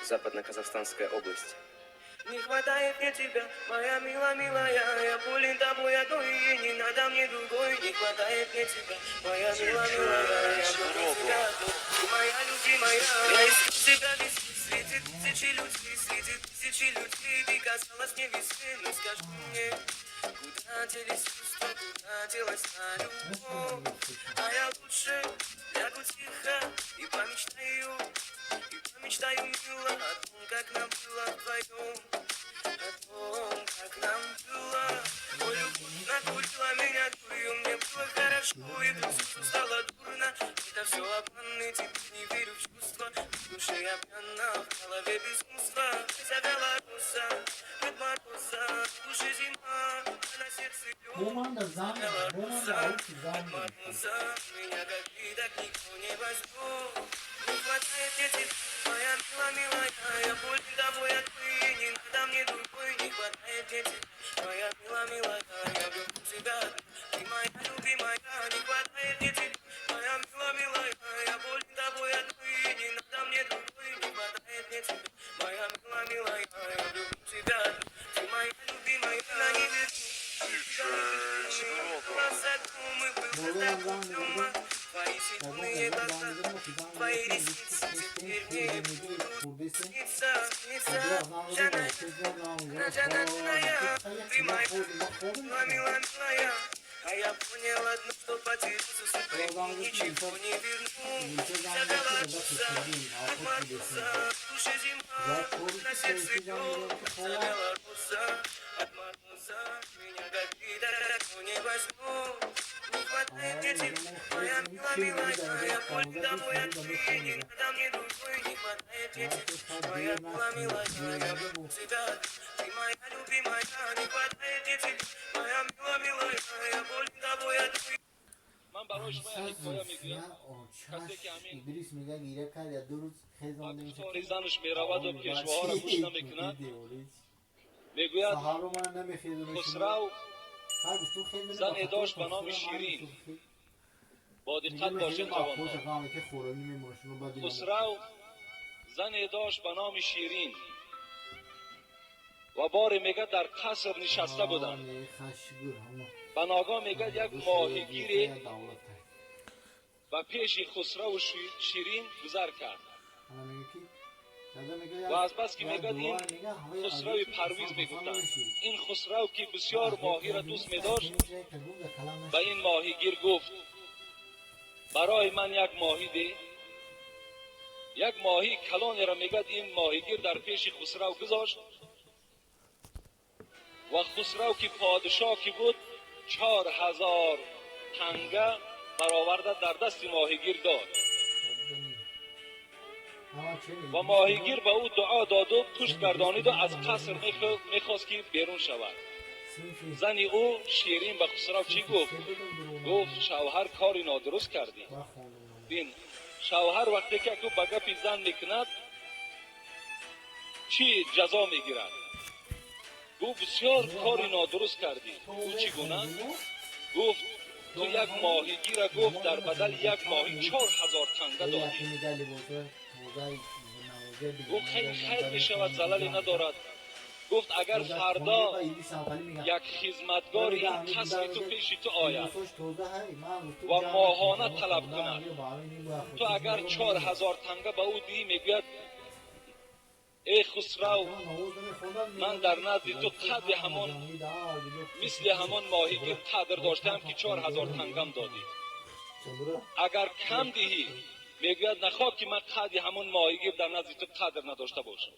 Западно-Казахстанская область. Не хватает мне тебя, моя мила, милая, я болен тобой одной, и не надо мне другой. Не хватает мне тебя, моя мила, милая, я люблю тебя одну, ты моя любимая. Я искал тебя везде, среди тысячи людей, среди тысячи людей, ты казалась мне везде, но скажи мне, куда делись чувства, куда делась та любовь? А я лучше лягу тихо и помечтаю мило о том, как нам было вдвоем, о том, как нам было. Ой, любовь накурила меня дурью, мне было хорошо, и вдруг стало дурно. Это все обман, и теперь не верю в чувства. В душе я пьяна, в голове безумство. Завяла роза от мороза, в душе зима, а на сердце лед. Завяла роза от мороза, меня, как ты, так никто не возьмет. Не хватает мне тебя, моя мила, милая, я болен тобой одной, не надо мне другой. Не хватает мне тебя, моя мила, милая, я люблю тебя, ты моя любимая. Не хватает мне тебя, моя мила, милая, я болен тобой одной, не надо мне другой. Не хватает мне тебя, моя мила, милая, я люблю тебя, ты моя любимая. На небе твои зеленые глаза, твои ресницы теперь мне будут сниться, сниться. Жана, жана, жана, ты моя мила, милая. А я понял одно, что потерялся, ничего не верну. Завяла роза от мороза, в душе зима, на сердце лед. Завяла роза от мороза, меня, как ты, так не возьму. Не хватает мне тебя, моя мила, милая, я болен тобой одной, не надо мне другой. Не хватает мне тебя, моя мила, милая, я люблю тебя, ты моя любимая. Не хватает мне тебя, моя мила, милая, я болен тобой одной. Идрис мега гиря кард, я 2 рӯз хезонда мешавад. Занаш мераваду пешвоҳоро гӯш намекунад. Мегӯяд Хусрав зане дошт ба номи Ширин. Бо диққат бошед ҷавонҳо. Хусрав зане дошт ба номи Ширин ва боре мегӯяд дар қаср нишаста буданд. Ба ногоҳ мегӯяд як моҳигире ба пеши Хусраву Ширин гузар кард. Ва аз бас ки мегӯяд ин Хусрави Парвиз мегуфтанд, ин Хусрав ки бисёр моҳиро дӯст медошт, ба ин моҳигир гуфт: барои ман як моҳӣ деҳ. Як моҳии калонеро мегӯяд ин моҳигир дар пеши Хусрав гузошт ва Хусрав ки подшоҳ ки буд 4000 танга бароварда дар дасти моҳигир дод. Ва моҳигир ба ӯ дуо доду пушт гардониду аз қаср мехост ки берун шавад. Зани ӯ Ширин ба Хусрав чӣ гуфт? Гуфт: шавҳар кори нодуруст кардӣ. Бин, шавҳар вақте ки аку ба гапи зан мекунад, чӣ ҷазо мегирад? Гуфт: бисёр кори нодуруст кардӣ. Ӯ чӣ гуна? Гуфт: ту як моҳигира, гуфт, дар бадали як моҳӣ 4000 танга додӣ. Гуфт: хайр мешавад, залале надорад. Гуфт: агар фардо як хизматгори ин қасри ту пеши ту ояд ва моҳона талаб кунад, ту агар 4000 танга ба ӯ диҳӣ, мегӯяд: эй Хусрав, ман дар назди ту қадри ҳамон мисли ҳамон моҳигир қадр доштаам ки 4000 тангам додӣ. Агар кам диҳӣ, мегӯяд: нахоҳ ки ман қадри ҳамон моҳигир дар назди ту қадр надошта бошам.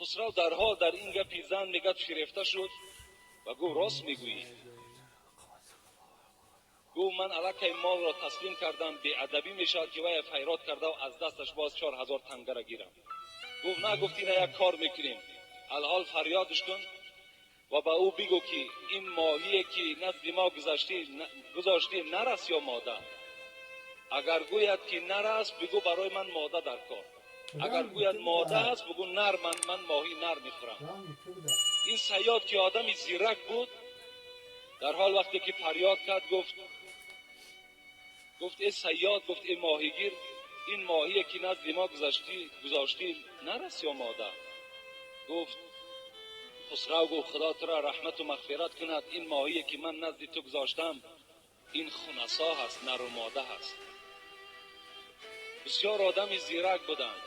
Хусрав дарҳол дар ин гапи зан мегӯяд фирефта шуд ва гуфт рост мегӯӣ. Гуфт ман аллакай молро таслим кардам, беадабӣ мешавад ки вая файрод кардав аз дасташ боз 4000 тангара гирам. Гуфт на, гуфт ина як кор мекунем, алҳол фарёдш кун ва ба ӯ бигӯ ки ин моҳие ки назди мо гузоштӣ нар аст ё мода. Агар гӯяд ки нар аст, бигӯ барои ман мода дар кор. Агар гӯяд мода аст, бигӯ нар, ман моҳии нар мехӯрам. Ин саёд ки одами зирак буд, дар ҳол вақте ки фарёд кард гуфт эй саёд, гуфт эй моҳигир, ин моҳие ки назди мо гузоштӣ нар аст ё мода? Гуфт Хусрав, гуфт худо туро раҳмату мағфират кунад, ин моҳие ки ман назди ту гузоштам ин хунасо ҳаст, нару мода ҳаст. Бисёр одами зирак буданд.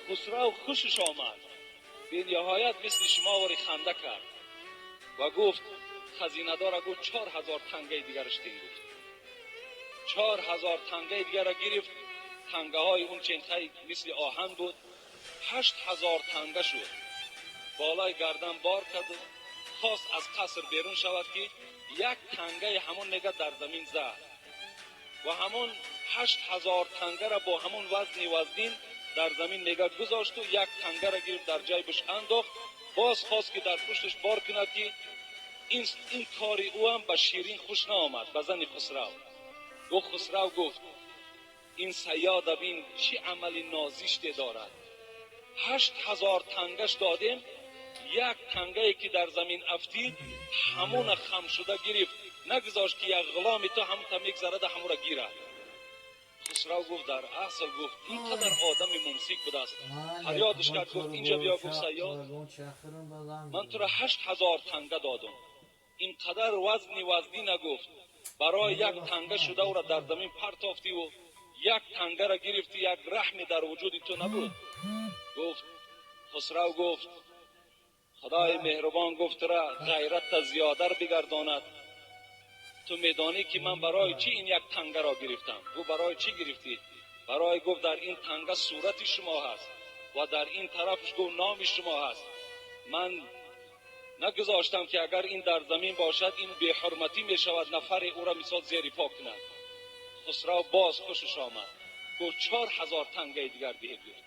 Хусрав хушаш омад, бениҳоят мисли шумо вори ханда кард ва гуфт хазинадора гуфт 4000 тангаи дигараш тин. Гуфт 4000 тангаи дигарро гирифт. Тангаҳои он ченхай мисли оҳан буд, 8000 танга шуд. Болои гардан бор кард, хост аз қаср берун шавад ки як тангаи ҳамон мега дар замин зад ва ҳамон 8000 тангара бо ҳамон вазни вазнин дар замин мега гузошту як тангара гирифт дар ҷайбаш андохт. Боз хост ки дар пушташ бор кунад ки ин кори ӯ ҳам ба Ширин хуш наомад, ба зани Хусрав. Гуфт Хусрав, гуфт ин саёда бин чӣ амали нозиште дорад. 8000 тангаш додем, як тангае ки дар замин афтид ҳамона хам шуда гирифт, нагузошт ки як ғуломи ту ҳамта мегзарада ҳамура гирад. Хусрав гуфт дар асл, гуфт ин қадар одами мумсик будааст. Фарёдш кард, гуфт инҷа биё, гуфт саёд, ман туро 8000 танга додум, ин қадар вазни вазнӣ нагуфт, барои як танга шуда ӯра дар замин партофтиву як тангара гирифти, як раҳме дар вуҷуди ту набуд. Гуфт Хусрав, гуфт худои меҳрубон, гуфт тура ғайратта зиёдар бигардонад. Ту медонӣ ки ман барои чӣ ин як тангаро гирифтам? Гуфт барои чӣ гирифтӣ? Барои гуфт дар ин танга сурати шумо ҳаст ва дар ин тарафаш гуфт номи шумо ҳаст. Ман нагузоштам ки агар ин дар замин бошад ин беҳурматӣ мешавад, нафаре ӯро мисол зери по кунад. Хусрав боз хушаш омад, гуфт 4000 тангаи дигар диҳед. Гуфт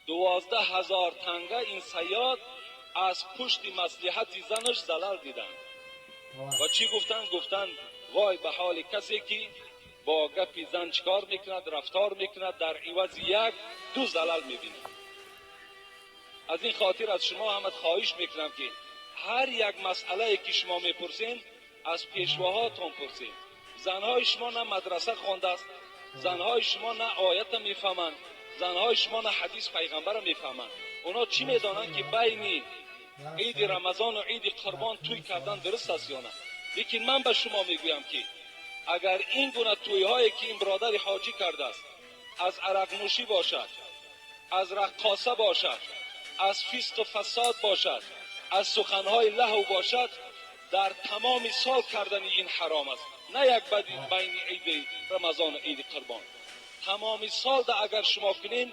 12000 танга ин саёд аз пушти маслиҳати занаш залал диданд. Ва чӣ гуфтанд? Гуфтанд вой ба ҳоли касе ки бо гапи зан чикор мекунад, рафтор мекунад, дар ивази 1-2 залал мебинад. Аз ин хотир аз шумо ҳамат хоҳиш мекунам ки ҳар як масъалае ки шумо мепурсед аз пешвоҳотон пурсед. Занҳои шумо на мадраса хондааст, занҳои шумо на оята мефаҳманд, занҳои шумо на ҳадис пайғамбара мефаҳманд. Оно чӣ медонанд ки байни иди Рамазону иди Қурбон тӯй кардан дуруст аст ё на? Лекин ман ба шумо мегӯям ки агар ин гуна тӯйҳое ки ин бародари ҳоҷӣ кардааст аз арақнӯшӣ бошад, аз раққоса бошад, аз фисқу фасод бошад, аз суханҳои лаҳв бошад, дар тамоми сол кардани ин ҳаром аст. На як байни иди Рамазону иди Қурбон. Тамоми сол да агар шумо кунед,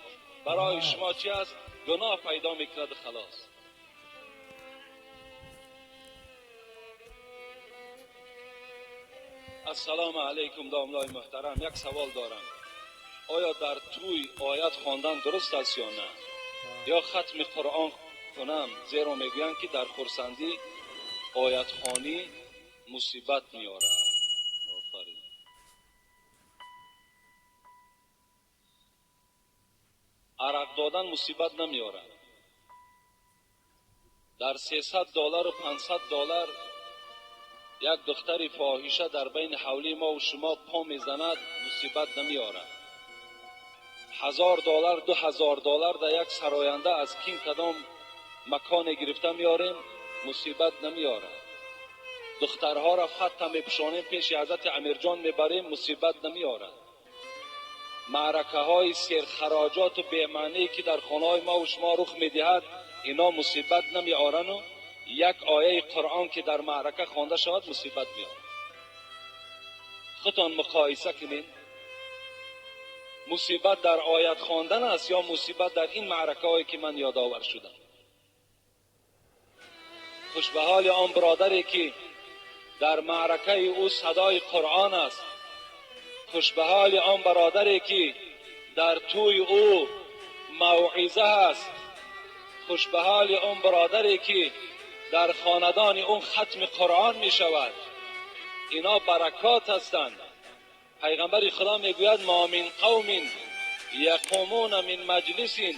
барои шумо чи аст? Гуноҳ пайдо мекунад халос. Ассалому алайкум домлои муҳтарам, як савол дорам. Оё дар тӯй оят хондан дуруст аст ё на? Ё хатми Қуръон кунам? Зеро мегӯянд ки дар хурсандӣ оятхонӣ мусибат меорад. Офарин. Арақ додан мусибат намеорад. Дар $300 ва $500 як духтари фоҳиша дар байни ҳавлии мо ва шумо по мезанад, мусибат намеорад. $1000, $2000 дар як сароянда аз кин кадом маконе гирифта меорем, мусибат намеорад. Духтарҳоро фатта мепӯшонем, пеши ҳазрати Амирҷон мебарем, мусибат намеорад. Маъракаҳои серхароҷоту бемаъние ки дар хонаҳои мо ва шумо рух медиҳад, ино мусибат намеорану як ояи Қуръон ки дар маърака хонда шавад мусибат меорад. Худтон муқоиса кунед. Мусибат дар оят хондан аст ё мусибат дар ин маъракаҳое ки ман ёдовар шудам? Хуш ба ҳоли он бародаре ки дар маъракаи ӯ садои Қуръон аст. Хуш ба ҳоли он бародаре ки дар тӯи ӯ мавъиза аст. Хуш ба ҳоли он бародаре ки дар хонадони ӯ хатми Қуръон мешавад. Ино баракот ҳастанд. Пайғамбари Худо мегӯяд: ма мин қавмин яқумуна мин маҷлисин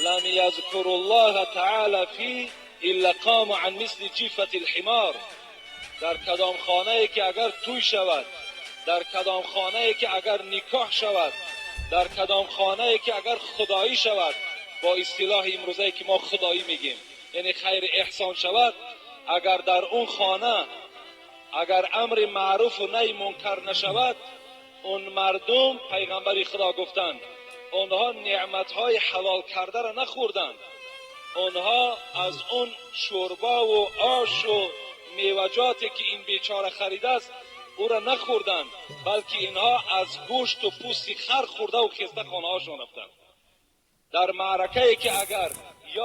лам язкуру ллоҳа таъала фи илла қому ан мисли ҷифати лҳимор. Дар кадом хонае ки агар тӯй шавад, дар кадом хонае ки агар никоҳ шавад, дар кадом хонае ки агар худоӣ шавад, бо истилоҳи имрӯзае ки мо худоӣ мегӯем, яъне хайри эҳсон шавад, агар дар он хона агар амри маъруфу наҳи мункар нашавад, он мардум, пайғамбари Худо гуфтанд, онҳо неъматҳои ҳалол кардаро нахӯрданд. Онҳо аз он шӯрбову ошу меваҷоте ки ин бечора харидааст ӯро нахӯрданд, балки инҳо аз гӯшту пӯсти хар хӯрдаву хеста хонаҳошон рафтанд. Дар маъракае ки агар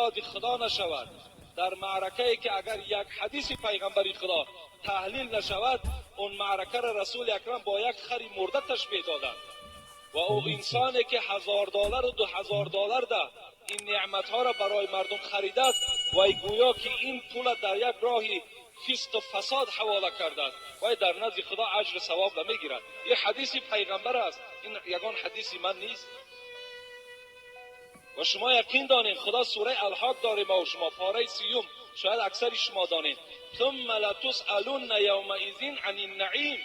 ёди Худо нашавад, дар маъракае ки агар як ҳадиси пайғамбари Худо таҳлил нашавад, он маъракаро Расули Акрам бо як хари мурда ташбеҳ доданд. Ва ӯ инсоне ки $1000 у $2000 да ин неъматҳоро барои мардум харидааст, вай гӯё ки ин пула дар як роҳи фисқу фасод ҳавола кардааст, вай дар назди Худо аҷру савоб намегирад. Ин ҳадиси пайғамбар аст, ин ягон ҳадиси ман нест. Ва шумо яқин донед, Худо сураи Алҳоқ дорем мо шумо, пораи 30, шояд аксари шумо донед. ثم لتسألن يومئذ عن النعیم.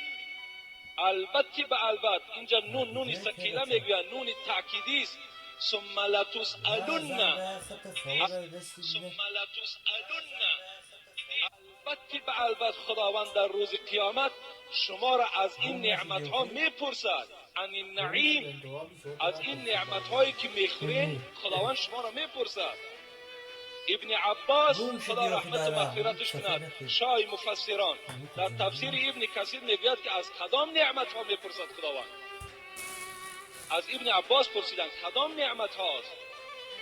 البته به البت اینجا نون نونی ثقیله میگویند، نون تأکیدی است. ثم لتسألن، ثم لتسألن، البته به البت خداوند در روز قیامت شما را از این نعمت ها میپرسد. عن النعیم، از این نعمت هایی که میخورین خداوند شما را میپرسد. ابن عباس خدا رحمت و مغفرتش کند، شاه مفسران، در تفسیر ابن کثیر میگوید که از کدام نعمت ها میپرسد خداوند؟ از ابن عباس پرسیدند کدام نعمت هاست؟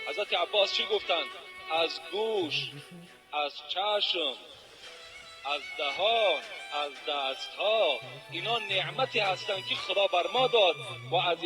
حضرت عباس چی گفتند؟ از گوش، از چشم، از دهان، از دستها، اینا نعمتی هستند که خدا بر ما داد و از